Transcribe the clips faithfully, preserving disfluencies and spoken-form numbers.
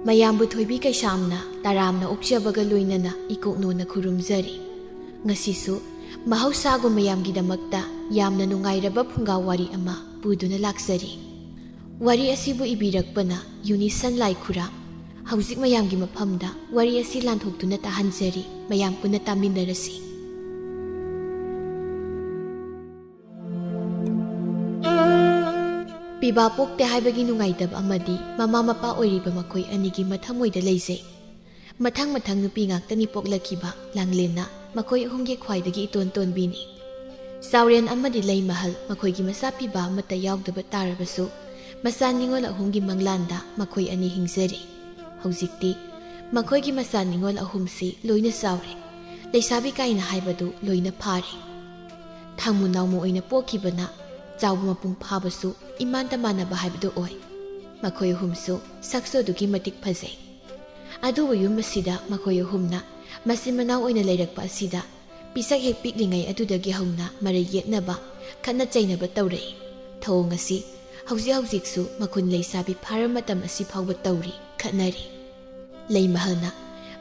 ꯃꯌꯥꯝꯕꯨ ꯊꯣꯏꯕꯤ ꯀꯩꯁꯥꯝꯅ ꯇꯔꯥꯝꯅ ꯑꯣꯛꯆꯕꯒ ꯂꯣꯏꯅꯅ ꯏꯀꯣꯛꯅꯣꯅ ꯈꯨꯔꯨꯝꯖꯔꯤ꯫ ꯉꯁꯤꯁꯨ ꯃꯍꯧꯁꯥꯒꯨꯝ ꯃꯌꯥꯝꯒꯤꯗꯃꯛꯇ ꯌꯥꯝꯅ ꯅꯨꯡꯉꯥꯏꯔꯕ ꯐꯨꯡꯒꯥ ꯋꯥꯔꯤ ꯑꯃ ꯄꯨꯗꯨꯅ ꯂꯥꯛꯆꯔꯤ꯫ ꯋꯥꯔꯤ ꯑꯁꯤꯕꯨ ꯏꯕꯤꯔꯛꯄꯅ ꯌꯨꯅꯤꯁꯟ ꯂꯥꯏꯈꯨꯔꯥ꯫ ꯍꯧꯖꯤꯛ ꯃꯌꯥꯝꯒꯤ ꯃꯐꯝꯗ ꯋꯥꯔꯤ ꯑꯁꯤ ꯂꯥꯟꯊꯣꯛꯇꯨꯅ ꯇꯥꯍꯟꯖꯔꯤ, ꯃꯌꯥꯝ ꯄꯨꯟꯅ ꯇꯥꯃꯤꯟꯅꯔꯁꯤ꯫ ꯄꯤꯕꯥ ꯄꯣꯛꯇꯦ ꯍꯥꯏꯕꯒꯤ ꯅꯨꯡꯉꯥꯏꯇꯕ ꯑꯃꯗꯤ ꯃꯃꯥ ꯃꯄꯥ ꯑꯣꯏꯔꯤꯕ ꯃꯈꯣꯏ ꯑꯅꯤꯒꯤ ꯃꯊꯃꯣꯏꯗ ꯂꯩꯖꯩ꯫ ꯃꯊꯪ ꯃꯊꯪ ꯅꯨꯄꯤ ꯉꯥꯛꯇꯅꯤ ꯄꯣꯛꯂꯛꯈꯤꯕ꯫ ꯂꯥꯡꯂꯦꯟꯅ ꯃꯈꯣꯏ ꯑꯍꯨꯝꯒꯤ ꯈ꯭ꯋꯥꯏꯗꯒꯤ ꯏꯇꯣꯟ ꯇꯣꯟꯕꯤꯅꯤ꯫ ꯆꯥꯎꯔꯦꯟ ꯑꯃꯗꯤ ꯂꯩꯃꯍꯜ ꯃꯈꯣꯏꯒꯤ ꯃꯆꯥ ꯄꯤꯕ ꯑꯃꯠꯇ ꯌꯥꯎꯗꯕ ꯇꯥꯔꯕꯁꯨ, ꯃꯆꯥ ꯅꯤꯉꯣꯜ ꯑꯍꯨꯝꯒꯤ ꯃꯪꯂꯥꯟꯗ ꯃꯈꯣꯏ ꯑꯅꯤ ꯍꯤꯡꯖꯔꯤ꯫ ꯍꯧꯖꯤꯛꯇꯤ ꯃꯈꯣꯏꯒꯤ ꯃꯆꯥ ꯅꯤꯉꯣꯜ ꯑꯍꯨꯝꯁꯤ ꯂꯣꯏꯅ ꯆꯥꯎꯔꯦ꯫ ꯂꯩꯁꯥꯕꯤ ꯀꯥꯏꯅ ꯍꯥꯏꯕꯗꯨ ꯂꯣꯏꯅ ꯐꯥꯔꯦ꯫ ꯊꯥꯡꯃꯨ ꯅꯥꯎꯃꯨ ꯑꯣꯏꯅ ꯄꯣꯛꯈꯤꯕꯅ ꯆꯥꯎꯕ ꯃꯄꯨꯡ ꯐꯥꯕꯁꯨ ꯏꯃꯥꯟꯇ ꯃꯥꯟꯅꯕ ꯍꯥꯏꯕꯗꯨ ꯑꯣꯏ꯫ ꯃꯈꯣꯏ ꯑꯍꯨꯝꯁꯨ ꯁꯛꯁꯨ ꯑꯗꯨꯛꯀꯤ ꯃꯇꯤꯛ ꯐꯖꯩ꯫ ꯑꯗꯨꯕꯨ ꯌꯨꯝ ꯑꯁꯤꯗ ꯃꯈꯣꯏ ꯑꯍꯨꯝꯅ ꯃꯆꯤꯟ ꯃꯅꯥꯎ ꯑꯣꯏꯅ ꯂꯩꯔꯛꯄ ꯑꯁꯤꯗ ꯄꯤꯁꯛ ꯍꯦꯛ ꯄꯤꯛꯂꯤꯉꯩ ꯑꯗꯨꯗꯒꯤ ꯍꯧꯅ ꯃꯔꯩ ꯌꯦꯠꯅꯕ, ꯈꯠꯅ ꯆꯩꯅꯕ ꯇꯧꯔꯛꯏ꯫ ꯊꯧꯑꯣꯡ ꯑꯁꯤ ꯍꯧꯖꯤꯛ ꯍꯧꯖꯤꯛꯁꯨ ꯃꯈꯨꯟ ꯂꯩꯁꯥꯕꯤ ꯐꯥꯔ ꯃꯇꯝ ꯑꯁꯤ ꯐꯥꯎꯕ ꯇꯧꯔꯤ, ꯈꯠꯅꯔꯤ꯫ ꯂꯩꯃꯍꯜꯅ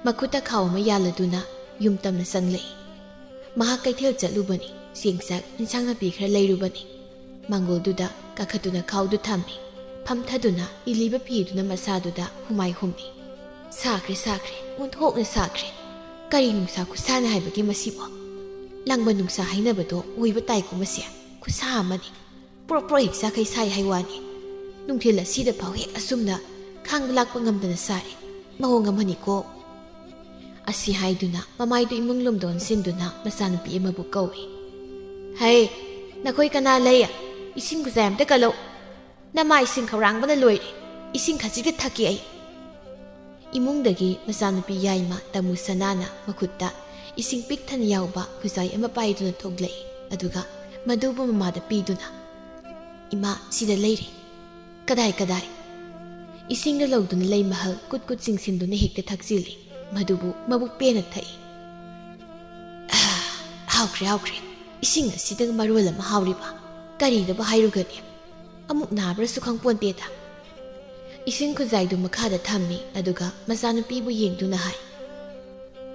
ꯃꯈꯨꯠꯇ ꯈꯥꯎ ꯑꯃ ꯌꯥꯜꯂꯗꯨꯅ ꯌꯨꯝ ꯇꯝꯅ ꯆꯪꯂꯛꯏ꯫ ꯃꯍꯥꯛ ꯀꯩꯊꯦꯜ ꯆꯠꯂꯨꯕꯅꯤ, ꯆꯦꯡ ꯆꯥꯛ, ꯏꯟꯁꯥꯡ ꯅꯥꯄꯤ ꯈꯔ ꯂꯩꯔꯨꯕꯅꯤ꯫ ꯃꯥꯡꯒꯣꯜꯗꯨꯗ ꯀꯥꯈꯠꯇꯨꯅ ꯈꯥꯎꯗꯨ ꯊꯝꯃꯤ꯫ ꯐꯝꯊꯗꯨꯅ ꯏꯜꯂꯤꯕ ꯐꯤꯗꯨꯅ ꯃꯁꯥꯗꯨꯗ ꯍꯨꯃꯥꯏ ꯍꯨꯝꯃꯤ꯫ ꯁꯥꯈ꯭ꯔꯦ, ꯁꯥꯈ꯭ꯔꯦ, ꯑꯣꯟꯊꯣꯛꯅ ꯁꯥꯈ꯭ꯔꯦ꯫ ꯀꯔꯤ ꯅꯨꯡꯁꯥ ꯈꯨꯁꯥꯅ ꯍꯥꯏꯕꯒꯦ ꯃꯁꯤꯕꯣ? ꯂꯥꯡꯕꯟ ꯅꯨꯡꯁꯥ ꯍꯥꯏꯅꯕꯗꯣ ꯑꯣꯏꯕ ꯇꯥꯏꯀꯣ ꯃꯁꯤ꯫ ꯈꯨꯁꯥ ꯑꯃꯅꯤ꯫ ꯄ꯭ꯔꯣꯛ ꯄ꯭ꯔꯣꯛ ꯍꯦꯛ ꯆꯥꯈꯩ ꯁꯥꯏ ꯍꯥꯏ ꯋꯥꯅꯤ꯫ ꯅꯨꯡꯊꯤꯜ ꯑꯁꯤꯗ ꯐꯥꯎ ꯍꯦꯛ ꯑꯁꯨꯝꯅ ꯈꯥꯡꯕ ꯂꯥꯛꯄ ꯉꯝꯗꯅ ꯁꯥꯔꯤ꯫ ꯃꯑꯣꯡ ꯑꯃꯅꯤꯀꯣ꯫ ꯑꯁꯤ ꯍꯥꯏꯗꯨꯅ ꯃꯃꯥꯏꯗꯨ ꯏꯃꯨꯡ ꯂꯣꯝꯗ ꯑꯣꯟꯁꯤꯟꯗꯨꯅ ꯃꯆꯥꯅꯨꯄꯤ ꯑꯃꯕꯨ ꯀꯧꯏ꯫ "ꯍꯩ, ꯅꯈꯣꯏ ꯀꯅꯥ ꯂꯩ? ꯏꯁꯤꯡ ꯈꯨꯖꯥꯏ ꯑꯝꯇ ꯀꯜꯂꯛꯎ꯫ ꯅꯃꯥꯏꯁꯤꯡ ꯈꯧꯔꯥꯡꯕꯅ ꯂꯣꯏꯔꯦ꯫ ꯏꯁꯤꯡ ꯈꯖꯤꯛꯇ ꯊꯛꯀꯦ ꯑꯩ꯫" ꯏꯃꯨꯡꯗꯒꯤ ꯃꯆꯥꯅꯨꯄꯤ ꯌꯥꯏꯃ ꯇꯃꯨ ꯁꯅꯥꯅ ꯃꯈꯨꯠꯇ ꯏꯁꯤꯡ ꯄꯤꯛ ꯊꯟꯅ ꯌꯥꯎꯕ ꯈꯨꯖꯥꯏ ꯑꯃ ꯄꯥꯏꯗꯨꯅ ꯊꯣꯛꯂꯛꯏ꯫ ꯑꯗꯨꯒ ꯃꯗꯨꯕꯨ ꯃꯃꯥꯗ ꯄꯤꯗꯨꯅ, "ꯏꯃꯥ, ꯁꯤꯗ ꯂꯩꯔꯦ꯫" "ꯀꯗꯥꯏ, ꯀꯗꯥꯏ?" ꯏꯁꯤꯡꯗ ꯂꯧꯗꯨꯅ ꯂꯩꯃꯍꯜ ꯀꯨꯠ ꯀꯨꯠ ꯆꯤꯡꯁꯤꯟꯗꯨꯅ ꯍꯦꯛꯇ ꯊꯛꯆꯤꯜꯂꯤ꯫ ꯃꯗꯨꯕꯨ ꯃꯕꯨꯛ ꯄꯦꯟꯅ ꯊꯛꯏ꯫ "ꯑꯥ, ꯍꯥꯎꯈ꯭ꯔꯦ, ꯍꯥꯎꯈ꯭ꯔꯦ꯫ ꯏꯁꯤꯡ ꯑꯁꯤꯗ ꯃꯔꯣꯜ ꯑꯃ ꯍꯥꯎꯔꯤꯕ꯫ ꯀꯔꯤꯗꯕꯨ ꯍꯥꯏꯔꯨꯒꯅꯤ? ꯑꯃꯨꯛ ꯅꯥꯕ꯭ꯔꯁꯨ ꯈꯪꯄꯣꯟꯇꯦꯗ꯫" ꯏꯁꯤꯡ ꯈꯨꯖꯥꯏꯗꯨ ꯃꯈꯥꯗ ꯊꯝꯃꯤ, ꯑꯗꯨꯒ ꯃꯆꯥꯅꯨꯄꯤꯕꯨ ꯌꯦꯡꯗꯨꯅ ꯍꯥꯏ,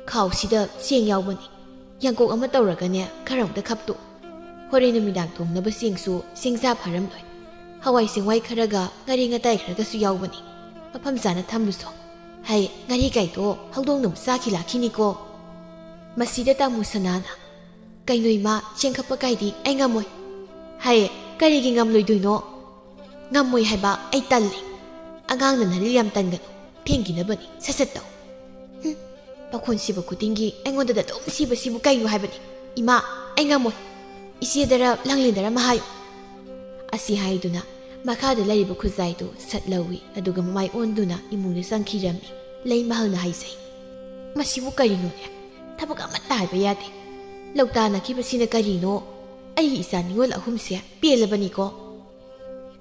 "ꯈꯥꯎꯁꯤꯗ ꯆꯦꯡ ꯌꯥꯎꯕꯅꯤ, ꯌꯥꯡꯀꯣꯛ ꯑꯃ ꯇꯧꯔꯒꯅꯦ, ꯈꯔ ꯑꯝꯇ ꯈꯞꯇꯣꯛ꯫ ꯍꯣꯔꯦꯟ ꯅꯨꯃꯤꯗꯥꯡ ꯊꯣꯡꯅꯕ ꯆꯦꯡꯁꯨ ꯆꯦꯡꯖꯥ ꯐꯥꯔꯝꯂꯣꯏ꯫ ꯍꯋꯥꯏ ꯆꯦꯡꯋꯥꯏ ꯈꯔꯒ ꯉꯥꯔꯤ ꯉꯇꯥꯏ ꯈꯔꯒꯁꯨ ꯌꯥꯎꯕꯅꯤ, ꯃꯐꯝ ꯆꯥꯅ ꯊꯝꯂꯨꯁꯣ꯫ ꯍꯥꯏ, ꯉꯥꯔꯤ ꯀꯥꯏꯗꯣ ꯍꯧꯗꯣꯡꯅ ꯑꯃꯨꯛ ꯆꯥꯈꯤ ꯂꯥꯛꯈꯤꯅꯤꯀꯣ꯫" ꯃꯁꯤꯗ ꯇꯥꯃꯨ ꯁꯅꯥꯅ, "ꯀꯩꯅꯣ ꯏꯃꯥ, ꯆꯦꯡ ꯈꯞꯄ ꯀꯥꯏꯗꯤ ꯑꯩ ꯉꯝꯃꯣꯏ꯫" ꯍꯥꯏ, "ꯀꯔꯤꯒꯤ ꯉꯝꯂꯣꯏꯗꯣꯏꯅꯣ?" "ꯉꯝꯃꯣꯏ ꯍꯥꯏꯕ ꯑꯩ ꯇꯜꯂꯤ꯫ ꯑꯉꯥꯡꯅ ꯅꯂꯤꯜ ꯌꯥꯝ ꯇꯟꯒꯅꯨ, ꯊꯦꯡꯈꯤꯅꯕꯅꯤ, ꯁꯠ ꯁꯠ ꯇꯧ꯫" ꯍꯨꯝ, ꯄꯥꯈꯣꯟ ꯁꯤꯕ ꯈꯨꯗꯤꯡꯒꯤ ꯑꯩꯉꯣꯟꯗꯗ ꯑꯗꯨꯝ ꯁꯤꯕ ꯁꯤꯕꯨ ꯀꯩꯅꯣ ꯍꯥꯏꯕꯅꯤ꯫ "ꯏꯃꯥ, ꯑꯩ ꯉꯝꯃꯣꯏ꯫ ꯏꯆꯦꯗꯔ ꯂꯥꯡꯂꯦꯟꯗꯔ ꯑꯃ ꯍꯥꯏꯌꯨ꯫" ꯑꯁꯤ ꯍꯥꯏꯗꯨꯅ ꯃꯈꯥꯗ ꯂꯩꯔꯤꯕ ꯈꯨꯖꯥꯏꯗꯨ ꯁꯠ ꯂꯧꯏ, ꯑꯗꯨꯒ ꯃꯃꯥꯏ ꯑꯣꯟꯗꯨꯅ ꯏꯃꯨꯡꯗ ꯆꯪꯈꯤꯔꯝꯃꯤ꯫ ꯂꯩꯃꯍꯜꯅ ꯍꯥꯏꯖꯩ, "ꯃꯁꯤꯕꯨ ꯀꯔꯤꯅꯣꯅꯦ? ꯊꯕꯛ ꯑꯃꯠꯇ ꯍꯥꯏꯕ ꯌꯥꯗꯦ꯫ ꯂꯧꯇꯥꯅꯈꯤꯕꯁꯤꯅ ꯀꯔꯤꯅꯣ? ꯑꯩꯒꯤ ꯏꯆꯥ ꯅꯤꯉꯣꯜ ꯑꯍꯨꯝꯁꯦ ꯄꯦꯜꯂꯕꯅꯤꯀꯣ꯫"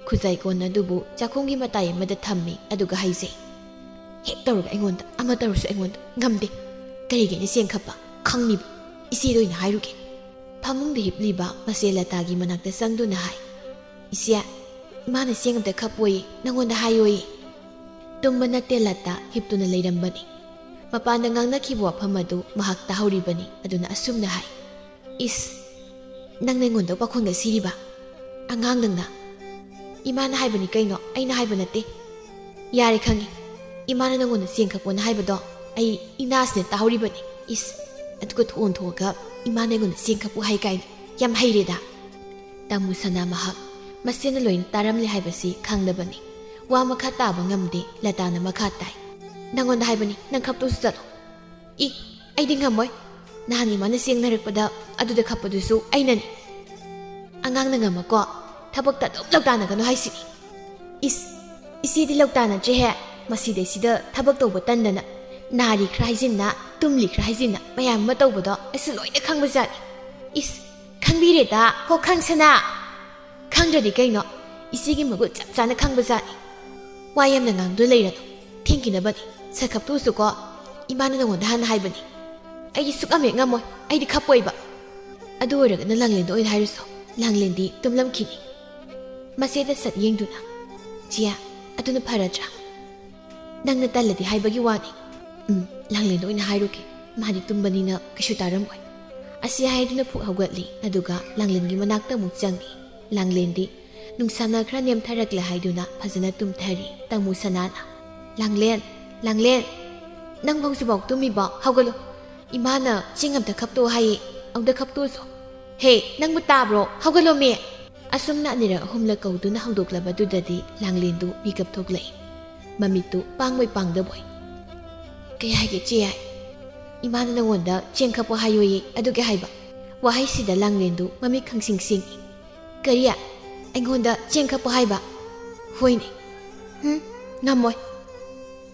ꯈꯨꯖꯥꯏ ꯀꯣꯟ ꯑꯗꯨꯕꯨ ꯆꯥꯛꯈꯨꯝꯒꯤ ꯃꯇꯥꯏ ꯑꯃꯗ ꯊꯝꯃꯤ, ꯑꯗꯨꯒ ꯍꯥꯏꯖꯩ, "ꯍꯦꯛ ꯇꯧꯔꯒ ꯑꯩꯉꯣꯟꯗ, ꯑꯃ ꯇꯧꯔꯁꯨ ꯑꯩꯉꯣꯟꯗ ꯉꯝꯗꯦ꯫ ꯀꯔꯤꯒꯤꯅ ꯆꯦꯡ ꯈꯞꯄ ꯈꯪꯅꯤꯕ? ꯏꯆꯦꯗ ꯑꯣꯏꯅ ꯍꯥꯏꯔꯨꯒꯦ꯫" ꯐꯃꯨꯡꯗ ꯍꯤꯞꯂꯤꯕ ꯃꯆꯦ ꯂꯇꯥꯒꯤ ꯃꯅꯥꯛꯇ ꯆꯪꯗꯨꯅ ꯍꯥꯏ, "ꯏꯆꯦ, ꯏꯃꯥꯅ ꯆꯦꯡ ꯑꯝꯇ ꯈꯞꯄꯣꯌꯦ, ꯅꯪꯉꯣꯟꯗ ꯍꯥꯏꯌꯣꯌꯦ꯫" ꯇꯨꯝꯕ ꯅꯠꯇꯦ, ꯂꯇꯥ ꯍꯤꯞꯇꯨꯅ ꯂꯩꯔꯝꯕꯅꯤ꯫ ꯃꯄꯥꯟꯗ ꯉꯥꯡꯅꯈꯤꯕ ꯋꯥꯐꯝ ꯑꯗꯨ ꯃꯍꯥꯛ ꯇꯥꯍꯧꯔꯤꯕꯅꯤ, ꯑꯗꯨꯅ ꯑꯁꯨꯝꯅ ꯍꯥꯏ, "ꯏꯁ, ꯅꯪꯅ ꯑꯩꯉꯣꯟꯗ ꯄꯥꯈꯣꯟꯒ ꯁꯤꯔꯤꯕ? ꯑꯉꯥꯡ ꯅꯪꯅ?" "ꯏꯃꯥꯅ ꯍꯥꯏꯕꯅꯤ ꯀꯩꯅꯣ, ꯑꯩꯅ ꯍꯥꯏꯕ ꯅꯠꯇꯦ꯫" "ꯌꯥꯔꯦ, ꯈꯪꯉꯤ꯫ ꯏꯃꯥꯅ ꯅꯪꯉꯣꯟꯗ ꯆꯦꯡ ꯈꯞꯄꯣꯅ ꯍꯥꯏꯕꯗꯣ ꯑꯩ ꯏꯅꯥꯁꯤꯅ ꯇꯥꯍꯧꯔꯤꯕꯅꯤ꯫ ꯏꯁ, ꯑꯗꯨꯒ ꯊꯣꯛ ꯑꯣꯟꯊꯣꯛꯑꯒ ꯏꯃꯥꯅ ꯑꯩꯉꯣꯟꯗ ꯆꯦꯡ ꯈꯞꯄꯨ ꯍꯥꯏ ꯀꯥꯏꯅ꯫ ꯌꯥꯝ ꯍꯩꯔꯦꯗ꯫" ꯇꯥꯃꯨ ꯁꯅꯥ ꯃꯍꯥꯛ ꯃꯁꯦꯟꯅ ꯂꯣꯏꯅ ꯇꯥꯔꯝꯂꯦ ꯍꯥꯏꯕꯁꯤ ꯈꯪꯗꯕꯅꯤ꯫ ꯋꯥ ꯃꯈꯥ ꯇꯥꯕ ꯉꯝꯗꯦ꯫ ꯂꯇꯥꯅ ꯃꯈꯥ ꯇꯥꯏ, "ꯅꯪꯉꯣꯟꯗ ꯍꯥꯏꯕꯅꯤ, ꯅꯪ ꯈꯞꯇꯣꯛꯁꯨ ꯆꯠꯂꯣ꯫" "ꯏ, ꯑꯩꯗꯤ ꯉꯝꯃꯣꯏ꯫ ꯅꯍꯥꯟ ꯏꯃꯥꯅ ꯆꯦꯡ ꯅꯥꯏꯔꯛꯄꯗ ꯑꯗꯨꯗ ꯈꯞꯄꯗꯨꯁꯨ ꯑꯩꯅꯅꯤ꯫" "ꯑꯉꯥꯡꯅ ꯉꯝꯃꯀꯣ, ꯊꯕꯛꯇ ꯑꯗꯨꯝ ꯂꯧꯇꯥꯅꯒꯅꯨ ꯍꯥꯏꯁꯤꯅꯤ꯫" "ꯏꯁ, ꯏꯆꯦꯗꯤ ꯂꯧꯇꯥꯅꯗ꯭ꯔꯦꯍꯦ꯫ ꯃꯁꯤꯗꯩꯁꯤꯗ ꯊꯕꯛ ꯇꯧꯕ ꯇꯟꯗꯅ ꯅꯥꯔꯤ ꯈꯔ ꯍꯥꯏꯖꯤꯟꯅ, ꯇꯨꯝꯂꯤ ꯈꯔ ꯍꯥꯏꯖꯤꯟꯅ ꯃꯌꯥꯝ ꯑꯃ ꯇꯧꯕꯗꯣ ꯑꯩꯁꯨ ꯂꯣꯏꯅ ꯈꯪꯕꯖꯥꯠꯅꯤ꯫" "ꯏꯁ, ꯈꯪꯕꯤꯔꯦꯗ ꯍꯣ ꯈꯪꯁꯅꯥ꯫ ꯈꯪꯗ꯭ꯔꯗꯤ ꯀꯩꯅꯣ, ꯏꯆꯦꯒꯤ ꯃꯒꯨꯟ ꯆꯞ ꯆꯥꯅ ꯈꯪꯕꯖꯥꯠꯅꯤ꯫ ꯋꯥ ꯌꯥꯝꯅ ꯉꯥꯡꯗꯨꯅ ꯂꯩꯔꯅꯨ, ꯊꯦꯡꯈꯤꯅꯕꯅꯤ꯫ ꯁꯠ ꯈꯞꯇꯣꯛꯎꯁꯨꯀꯣ, ꯏꯃꯥꯅ ꯅꯉꯣꯟꯗ ꯍꯥꯟꯅ ꯍꯥꯏꯕꯅꯤ꯫ ꯑꯩꯗꯤ ꯁꯨꯛꯉꯝ ꯍꯦꯛ ꯉꯝꯃꯣꯏ, ꯑꯩꯗꯤ ꯈꯞꯄꯣꯏꯕ꯫ ꯑꯗꯨ ꯑꯣꯏꯔꯒꯅ ꯂꯥꯡꯂꯦꯟꯗ ꯑꯣꯏꯅ ꯍꯥꯏꯔꯨꯁꯣ, ꯂꯥꯡꯂꯦꯟꯗꯤ ꯇꯨꯝꯂꯝꯈꯤꯅꯤ꯫" ꯃꯆꯦꯗ ꯁꯠ ꯌꯦꯡꯗꯨꯅ, "ꯆꯦ, ꯑꯗꯨꯅ ꯐꯔꯗ꯭ꯔꯥ? ꯅꯪꯅ ꯇꯜꯂꯗꯤ ꯍꯥꯏꯕꯒꯤ ꯋꯥꯅꯤ꯫ ꯎꯝ, ꯂꯥꯡꯂꯦꯟꯗ ꯑꯣꯏꯅ ꯍꯥꯏꯔꯨꯒꯦ꯫ ꯃꯥꯗꯤ ꯇꯨꯝꯕꯅꯤꯅ ꯀꯩꯁꯨ ꯇꯥꯔꯝꯃꯣꯏ꯫ ꯑꯁꯤ ꯍꯥꯏꯗꯨꯅ ꯐꯨꯛ ꯍꯧꯒꯠꯂꯤ꯫ ꯑꯗꯨꯒ ꯂꯥꯡꯂꯦꯟꯒꯤ ꯃꯅꯥꯛꯇ ꯑꯃꯨꯛ ꯆꯪꯉꯤ꯫ ꯂꯥꯡꯂꯦꯟꯗꯤ ꯅꯨꯡꯁꯥꯅ ꯈꯔ ꯅꯦꯝꯊꯔꯛꯂꯦ ꯍꯥꯏꯗꯨꯅ ꯐꯖꯅ ꯇꯨꯝꯊꯔꯤ꯫ ꯇꯥꯃꯣ ꯁꯅꯥꯅ, "ꯂꯥꯡꯂꯦꯟ, ꯂꯥꯡꯂꯦꯟ, ꯅꯪ ꯍꯧꯖꯤꯛꯐꯥꯎ ꯇꯨꯝꯃꯤꯕꯣ? ꯍꯧꯒꯠꯂꯣ꯫ ꯏꯃꯥꯅ ꯆꯦꯡ ꯑꯝꯇ ꯈꯞꯇꯣꯛꯑꯣ ꯍꯥꯏꯌꯦ꯫ ꯑꯝꯇ ꯈꯞꯇꯣꯛꯑꯁꯣ꯫ ꯍꯦ, ꯅꯪꯕꯨ ꯇꯥꯕ꯭ꯔꯣ? ꯍꯧꯒꯠꯂꯣꯃꯤ!" ꯑꯁꯨꯝꯅ ꯑꯅꯤꯔꯛ ꯑꯍꯨꯝꯂꯛ ꯀꯧꯗꯨꯅ ꯍꯧꯗꯣꯛꯂꯕꯗꯨꯗꯗꯤ ꯂꯥꯡꯂꯦꯟꯗꯨ ꯃꯤꯀꯞ ꯊꯣꯛꯂꯛꯏ꯫ ꯃꯃꯤꯠꯇꯨ ꯄꯥꯡꯕꯣꯏ ꯄꯥꯡꯗꯕꯣꯏ꯫ "ꯀꯩ ꯍꯥꯏꯒꯦ ꯆꯦ ꯌꯥꯏ? ꯏꯃꯥꯅ ꯅꯪꯉꯣꯟꯗ ꯆꯦꯡ ꯈꯞꯄꯣ ꯍꯥꯏꯌꯣꯌꯦ, ꯑꯗꯨꯒꯤ ꯍꯥꯏꯕ꯫" ꯋꯥꯍꯩꯁꯤꯗ ꯂꯥꯡꯂꯦꯟꯗꯨ ꯃꯃꯤꯠ ꯈꯪꯁꯤꯡ ꯁꯤꯡꯏ꯫ "ꯀꯔꯤ? ꯑꯩꯉꯣꯟꯗ ꯆꯦꯡ ꯈꯞꯄꯣ ꯍꯥꯏꯕ?" "ꯍꯣꯏꯅꯦ꯫" "ꯍꯨꯝ, ꯉꯝꯃꯣꯏ꯫"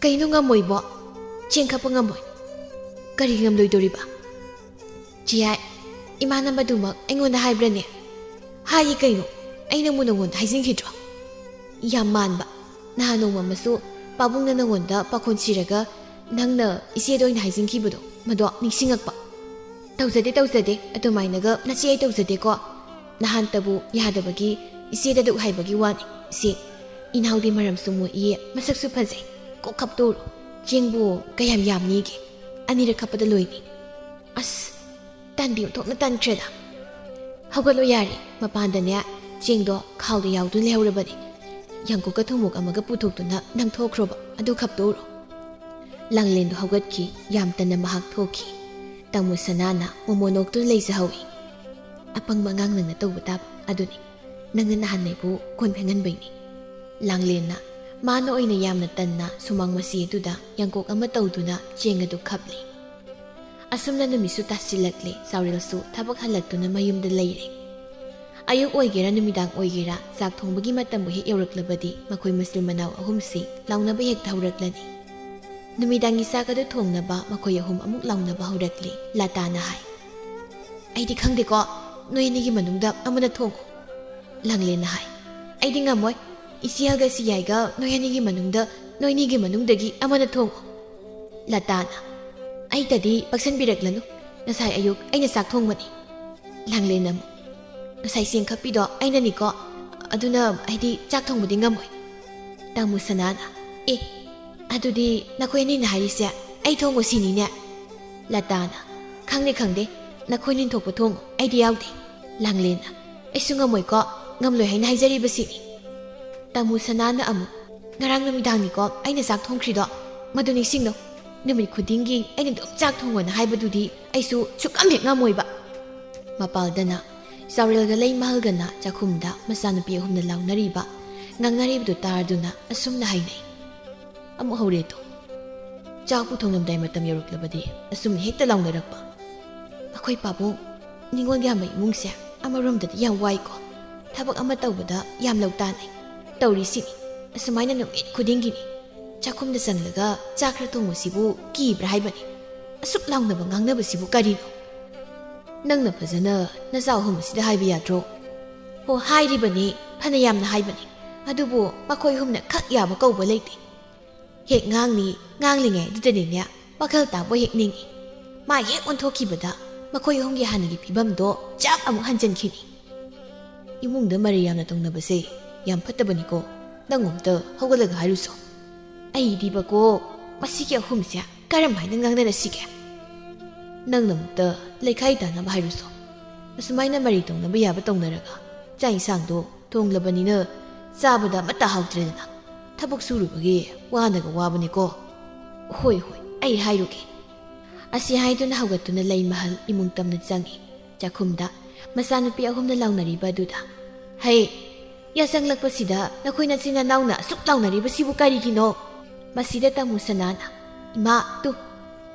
"ꯀꯩꯅꯣ ꯉꯝꯃꯣꯏꯕꯣ?" "ꯆꯦꯡ ꯈꯞꯄ ꯉꯝꯃꯣꯏ꯫" "ꯀꯔꯤ ꯉꯝꯂꯣꯏꯗꯣꯔꯤꯕ?" "ꯆꯦ ꯌꯥꯏ, ꯏꯃꯥꯅ ꯃꯗꯨꯃꯛ ꯑꯩꯉꯣꯟꯗ ꯍꯥꯏꯕ꯭ꯔꯅꯦ?" "ꯍꯥꯏꯌꯦ ꯀꯩꯅꯣ, ꯑꯩꯅꯕꯨ ꯅꯉꯣꯟꯗ ꯍꯥꯏꯖꯤꯟꯈꯤꯗ꯭ꯔꯣ?" "ꯌꯥꯝ ꯃꯥꯟꯕ, ꯅꯍꯥꯟ ꯅꯣꯡꯃ ꯑꯃꯁꯨ ꯄꯥꯕꯨꯡꯅ ꯅꯉꯣꯟꯗ ꯄꯥꯈꯣꯟ ꯁꯤꯔꯒ ꯅꯪꯅ ꯏꯆꯦꯗ ꯑꯣꯏꯅ ꯍꯥꯏꯖꯤꯟꯈꯤꯕꯗꯣ, ꯃꯗꯣ ꯅꯤꯡꯁꯤꯡꯉꯛꯄ꯫" "ꯇꯧꯖꯗꯦ, ꯇꯧꯖꯗꯦ, ꯑꯗꯨꯃꯥꯏꯅꯒ ꯅꯆꯦ ꯑꯩ ꯇꯧꯖꯗꯦꯀꯣ꯫ ꯅꯍꯥꯟꯇꯕꯨ ꯌꯥꯗꯕꯒꯤ ꯏꯆꯦꯗ ꯑꯗꯨꯛ ꯍꯥꯏꯕꯒꯤ ꯋꯥꯅꯤ꯫ ꯏꯆꯦ, ꯏꯅꯥꯎꯗꯤ ꯃꯔꯝꯁꯨ ꯃꯣꯛꯏ, ꯃꯁꯛꯁꯨ ꯐꯖꯩ꯫ ꯀꯣꯛ ꯈꯞꯇꯣꯛꯎꯔꯣ꯫ ꯆꯦꯡꯕꯨ ꯀꯌꯥꯝ ꯌꯥꯝꯅꯤꯒꯦ? ꯑꯅꯤꯔꯛ ꯈꯞꯄꯗ ꯂꯣꯏꯅꯤ꯫" "ꯑꯁ, ꯇꯟꯗꯤ ꯑꯣꯟꯊꯣꯛꯅ ꯇꯟꯈ꯭ꯔꯦꯗ꯫" "ꯍꯧꯒꯠꯂꯣ ꯌꯥꯔꯦ, ꯃꯄꯥꯟꯗꯅꯦ ꯆꯦꯡꯗꯣ ꯈꯥꯎꯗ ꯌꯥꯎꯗꯨꯅ ꯂꯩꯍꯧꯔꯕꯅꯦ꯫ ꯌꯥꯡꯀꯣꯛꯀ ꯊꯨꯝꯃꯣꯛ ꯑꯃꯒ ꯄꯨꯊꯣꯛꯇꯨꯅ ꯅꯪ ꯊꯣꯛꯈ꯭ꯔꯣꯕ, ꯑꯗꯨ ꯈꯞꯇꯣꯛꯎꯔꯣ꯫" ꯂꯥꯡꯂꯦꯟꯗꯣ ꯍꯧꯒꯠꯈꯤ, ꯌꯥꯝ ꯇꯟꯅ ꯃꯍꯥꯛ ꯊꯣꯛꯈꯤ꯫ ꯇꯥꯃꯣ ꯁꯅꯥꯅ ꯃꯣꯃꯣ ꯅꯣꯛꯇꯨꯅ ꯂꯩꯖꯍꯧꯏ꯫ "ꯑꯄꯪꯕ ꯑꯉꯥꯡ ꯅꯪꯅ ꯇꯧꯕ ꯇꯥꯕ ꯑꯗꯨꯅꯤ꯫ ꯅꯪꯅ ꯅꯍꯥꯟ ꯑꯩꯕꯨ ꯀꯣꯟ ꯐꯦꯡꯍꯟꯕꯩꯅꯤ꯫" ꯂꯥꯡꯂꯦꯟꯅ ꯃꯥꯅ ꯑꯣꯏꯅ ꯌꯥꯝꯅ ꯇꯟꯅ ꯁꯨꯃꯥꯡ ꯃꯆꯤ ꯑꯗꯨꯗ ꯌꯥꯡꯀꯣꯛ ꯑꯃ ꯇꯧꯗꯨꯅ ꯆꯦꯡ ꯑꯗꯨ ꯈꯞꯂꯤ꯫ ꯑꯁꯨꯝꯅ ꯅꯨꯃꯤꯠꯁꯨ ꯇꯥꯁꯤꯜꯂꯛꯂꯦ, ꯆꯥꯎꯔꯦꯜꯁꯨ ꯊꯕꯛ ꯍꯜꯂꯛꯇꯨꯅ ꯃꯌꯨꯝꯗ ꯂꯩꯔꯦ꯫ ꯑꯌꯨꯛ ꯑꯣꯏꯒꯦꯔꯥ ꯅꯨꯃꯤꯗꯥꯡ ꯑꯣꯏꯒꯦꯔꯥ ꯆꯥꯛ ꯊꯣꯡꯕꯒꯤ ꯃꯇꯝꯕꯨ ꯍꯦꯛ ꯌꯧꯔꯛꯂꯕꯗꯤ ꯃꯈꯣꯏ ꯃꯆꯤꯟ ꯃꯅꯥꯎ ꯑꯍꯨꯝꯁꯤ ꯂꯥꯎꯅꯕ ꯍꯦꯛꯇ ꯍꯧꯔꯛꯂꯅꯤ꯫ ꯅꯨꯃꯤꯗꯥꯡꯒꯤ ꯆꯥꯛ ꯑꯗꯨ ꯊꯣꯡꯅꯕ ꯃꯈꯣꯏ ꯑꯍꯨꯝ ꯑꯃꯨꯛ ꯂꯥꯎꯅꯕ ꯍꯧꯔꯛꯂꯤ꯫ ꯂꯇꯥꯅ ꯍꯥꯏ, "ꯑꯩꯗꯤ ꯈꯪꯗꯦꯀꯣ, ꯅꯣꯏ ꯑꯅꯤꯒꯤ ꯃꯅꯨꯡꯗ ꯑꯃꯅ ꯊꯣꯡꯉꯨ꯫" ꯂꯥꯡꯂꯦꯟꯅ ꯍꯥꯏ, "ꯑꯩꯗꯤ ꯉꯝꯃꯣꯏ꯫ ꯏꯆꯦꯜꯒ ꯁꯤꯌꯥꯏꯒ ꯅꯣꯏ ꯑꯅꯤꯒꯤ ꯃꯅꯨꯡꯗ, ꯅꯣꯏ ꯑꯅꯤꯒꯤ ꯃꯅꯨꯡꯗꯒꯤ ꯑꯃꯅ ꯊꯣꯡꯉꯨ꯫" ꯂꯇꯥꯅ, "ꯑꯩꯇꯗꯤ ꯄꯛꯁꯟꯕꯤꯔꯛꯂꯅꯨ꯫ ꯉꯁꯥꯏ ꯑꯌꯨꯛ ꯑꯩꯅ ꯆꯥꯛ ꯊꯣꯡꯕꯅꯤ꯫" ꯂꯥꯡꯂꯦꯟꯅ ꯑꯃꯨꯛ, "ꯉꯁꯥꯏ ꯆꯦꯡ ꯈꯞꯄꯤꯗꯣ ꯑꯩꯅꯅꯤꯀꯣ, ꯑꯗꯨꯅ ꯑꯩꯗꯤ ꯆꯥꯛ ꯊꯣꯡꯕꯗꯤ ꯉꯝꯃꯣꯏ꯫" ꯇꯥꯃꯣ ꯁꯅꯥꯅ, "ꯑꯦ, ꯑꯗꯨꯗꯤ ꯅꯈꯣꯏ ꯑꯅꯤꯅ ꯍꯥꯏꯔꯤꯁꯦ ꯑꯩ ꯊꯣꯡꯉꯣ ꯁꯤꯅꯤꯅꯦ?" ꯂꯇꯥꯅ, "ꯈꯪꯗꯦ, ꯈꯪꯗꯦ, ꯅꯈꯣꯏ ꯑꯅꯤꯅ ꯊꯣꯛꯄ ꯊꯣꯡꯉꯣ, ꯑꯩꯗꯤ ꯌꯥꯎꯗꯦ꯫" ꯂꯥꯡꯂꯦꯟꯅ, "ꯑꯩꯁꯨ ꯉꯝꯃꯣꯏꯀꯣ, ꯉꯝꯂꯣꯏ ꯍꯥꯏꯅ ꯍꯥꯏꯖꯔꯤꯕꯁꯤꯅꯤ꯫" ꯇꯥꯃꯣ ꯁꯅꯥꯅ ꯑꯃꯨꯛ, "ꯉꯔꯥꯡ ꯅꯨꯃꯤꯗꯥꯡꯅꯤꯀꯣ ꯑꯩꯅ ꯆꯥꯛ ꯊꯣꯡꯈ꯭ꯔꯤꯗꯣ, ꯃꯗꯨ ꯅꯤꯡꯁꯤꯡꯂꯣ꯫ ꯅꯨꯃꯤꯠ ꯈꯨꯗꯤꯡꯒꯤ ꯑꯩꯅ ꯑꯗꯨꯝ ꯆꯥꯛ ꯊꯣꯡꯉꯣꯅ ꯍꯥꯏꯕꯗꯨꯗꯤ ꯑꯩꯁꯨ ꯁꯨꯛꯉꯝ ꯍꯦꯛ ꯉꯝꯃꯣꯏꯕ꯫" ꯃꯄꯥꯜꯗꯅ ꯆꯥꯎꯔꯦꯜꯒ ꯂꯩꯃꯍꯜꯒꯅ ꯆꯥꯛꯈꯨꯝꯗ ꯃꯆꯥꯅꯨꯄꯤ ꯑꯍꯨꯝꯅ ꯂꯥꯎꯅꯔꯤꯕ, ꯉꯥꯡꯅꯔꯤꯕꯗꯨ ꯇꯥꯔꯗꯨꯅ ꯑꯁꯨꯝꯅ ꯍꯥꯏꯅꯩ꯫ "ꯑꯃꯨꯛ ꯍꯧꯔꯦꯗꯣ꯫ ꯆꯥꯛꯄꯨ ꯊꯣꯡꯂꯝꯗꯥꯏ ꯃꯇꯝ ꯌꯧꯔꯛꯂꯕꯗꯤ ꯑꯁꯨꯝ ꯍꯦꯛꯇ ꯂꯥꯎꯅꯔꯛꯄ꯫ ꯑꯩꯈꯣꯏ ꯄꯥꯕꯨꯡ ꯅꯤꯉꯣꯜ ꯌꯥꯝꯕ ꯏꯃꯨꯡꯁꯦ ꯑꯃꯔꯣꯝꯗꯗꯤ ꯌꯥꯝ ꯋꯥꯏꯀꯣ꯫ ꯊꯕꯛ ꯑꯃ ꯇꯧꯕꯗ ꯌꯥꯝ ꯂꯧ ꯇꯥꯅꯩ꯫ ꯇꯧꯔꯤꯁꯤꯅꯤ, ꯑꯁꯨꯃꯥꯏꯅ ꯅꯨꯃꯤꯠ ꯈꯨꯗꯤꯡꯒꯤꯅꯤ꯫ ꯆꯥꯛꯈꯨꯝꯗ ꯆꯪꯂꯒ ꯆꯥꯛ ꯈꯔ ꯊꯣꯡꯕꯁꯤꯕꯨ ꯀꯤꯕ꯭ꯔꯥ ꯍꯥꯏꯕꯅꯤ꯫ ꯑꯁꯨꯛ ꯂꯥꯎꯅꯕ ꯉꯥꯡꯅꯕꯁꯤꯕꯨ ꯀꯔꯤꯅꯣ? ꯅꯪꯅ ꯐꯖꯅ ꯅꯆꯥ ꯑꯍꯨꯝ ꯑꯁꯤꯗ ꯍꯥꯏꯕ ꯌꯥꯗ꯭ꯔꯣ?" "ꯍꯣ, ꯍꯥꯏꯔꯤꯕꯅꯤ, ꯐꯅ ꯌꯥꯝꯅ ꯍꯥꯏꯕꯅꯤ꯫ ꯑꯗꯨꯕꯨ ꯃꯈꯣꯏ ꯑꯍꯨꯝꯅ ꯈꯛ ꯌꯥꯕ ꯀꯧꯕ ꯂꯩꯇꯦ꯫ ꯍꯦꯛ ꯉꯥꯡꯅꯤ, ꯉꯥꯡꯂꯤꯉꯩꯗꯨꯗꯅꯤꯅꯦ ꯋꯥꯈꯜ ꯇꯥꯕ ꯍꯦꯛ ꯅꯤꯡꯏ꯫ ꯃꯥ ꯍꯦꯛ ꯑꯣꯟꯊꯣꯛꯈꯤꯕꯗ ꯃꯈꯣꯏ ꯑꯍꯨꯝꯒꯤ ꯍꯥꯟꯅꯒꯤ ꯐꯤꯕꯝꯗꯣ ꯆꯞ ꯑꯃꯨꯛ ꯍꯟꯖꯤꯟꯈꯤꯅꯤ꯫ ꯏꯃꯨꯡꯗ ꯃꯔꯩ ꯌꯥꯝꯅ ꯇꯧꯅꯕꯁꯦ ꯌꯥꯝ ꯐꯠꯇꯕꯅꯤꯀꯣ꯫ ꯅꯪ ꯑꯝꯇ ꯍꯧꯒꯠꯂꯒ ꯍꯥꯏꯔꯨꯁꯣ꯫" "ꯑꯩꯗꯤꯕꯀꯣ, ꯃꯁꯤꯒꯤ ꯑꯍꯨꯝꯁꯦ ꯀꯔꯝ ꯍꯥꯏꯅ ꯉꯥꯡꯅꯔꯁꯤꯒꯦ?" "ꯅꯪꯅ ꯑꯃꯨꯛꯇ ꯂꯩꯈꯥꯏ ꯇꯥꯅꯕ ꯍꯥꯏꯔꯨꯁꯣ꯫ ꯑꯁꯨꯃꯥꯏꯅ ꯃꯔꯩ ꯇꯧꯅꯕ ꯌꯥꯕ ꯇꯧꯅꯔꯒ ꯆꯥꯛ ꯏꯟꯁꯥꯡꯗꯣ ꯊꯣꯡꯂꯕꯅꯤꯅ ꯆꯥꯕꯗ ꯑꯃꯠꯇ ꯍꯥꯎꯇ꯭ꯔꯦꯗꯅ꯫ ꯊꯕꯛ ꯁꯨꯔꯨꯕꯒꯤ ꯋꯥꯅꯒ ꯋꯥꯕꯅꯤꯀꯣ꯫" "ꯍꯣꯏ, ꯍꯣꯏ, ꯑꯩ ꯍꯥꯏꯔꯨꯒꯦ꯫" ꯑꯁꯤ ꯍꯥꯏꯗꯨꯅ ꯍꯧꯒꯠꯇꯨꯅ ꯂꯩꯃꯍꯜ ꯏꯃꯨꯡ ꯇꯝꯅ ꯆꯪꯏ꯫ ꯆꯥꯛꯈꯨꯝꯗ ꯃꯆꯥꯅꯨꯄꯤ ꯑꯍꯨꯝꯅ ꯂꯥꯎꯅꯔꯤꯕ ꯑꯗꯨꯗ, "ꯍꯩ, ꯌꯥꯆꯪꯂꯛꯄꯁꯤꯗ ꯅꯈꯣꯏ ꯅꯆꯤꯟ ꯅꯅꯥꯎꯅ ꯑꯁꯨꯛ ꯂꯥꯎꯅꯔꯤꯕꯁꯤꯕꯨ ꯀꯔꯤꯒꯤꯅꯣ?" ꯃꯁꯤꯗ ꯇꯥꯃꯣ ꯁꯅꯥꯅ, "ꯏꯃꯥ, ꯇꯨ,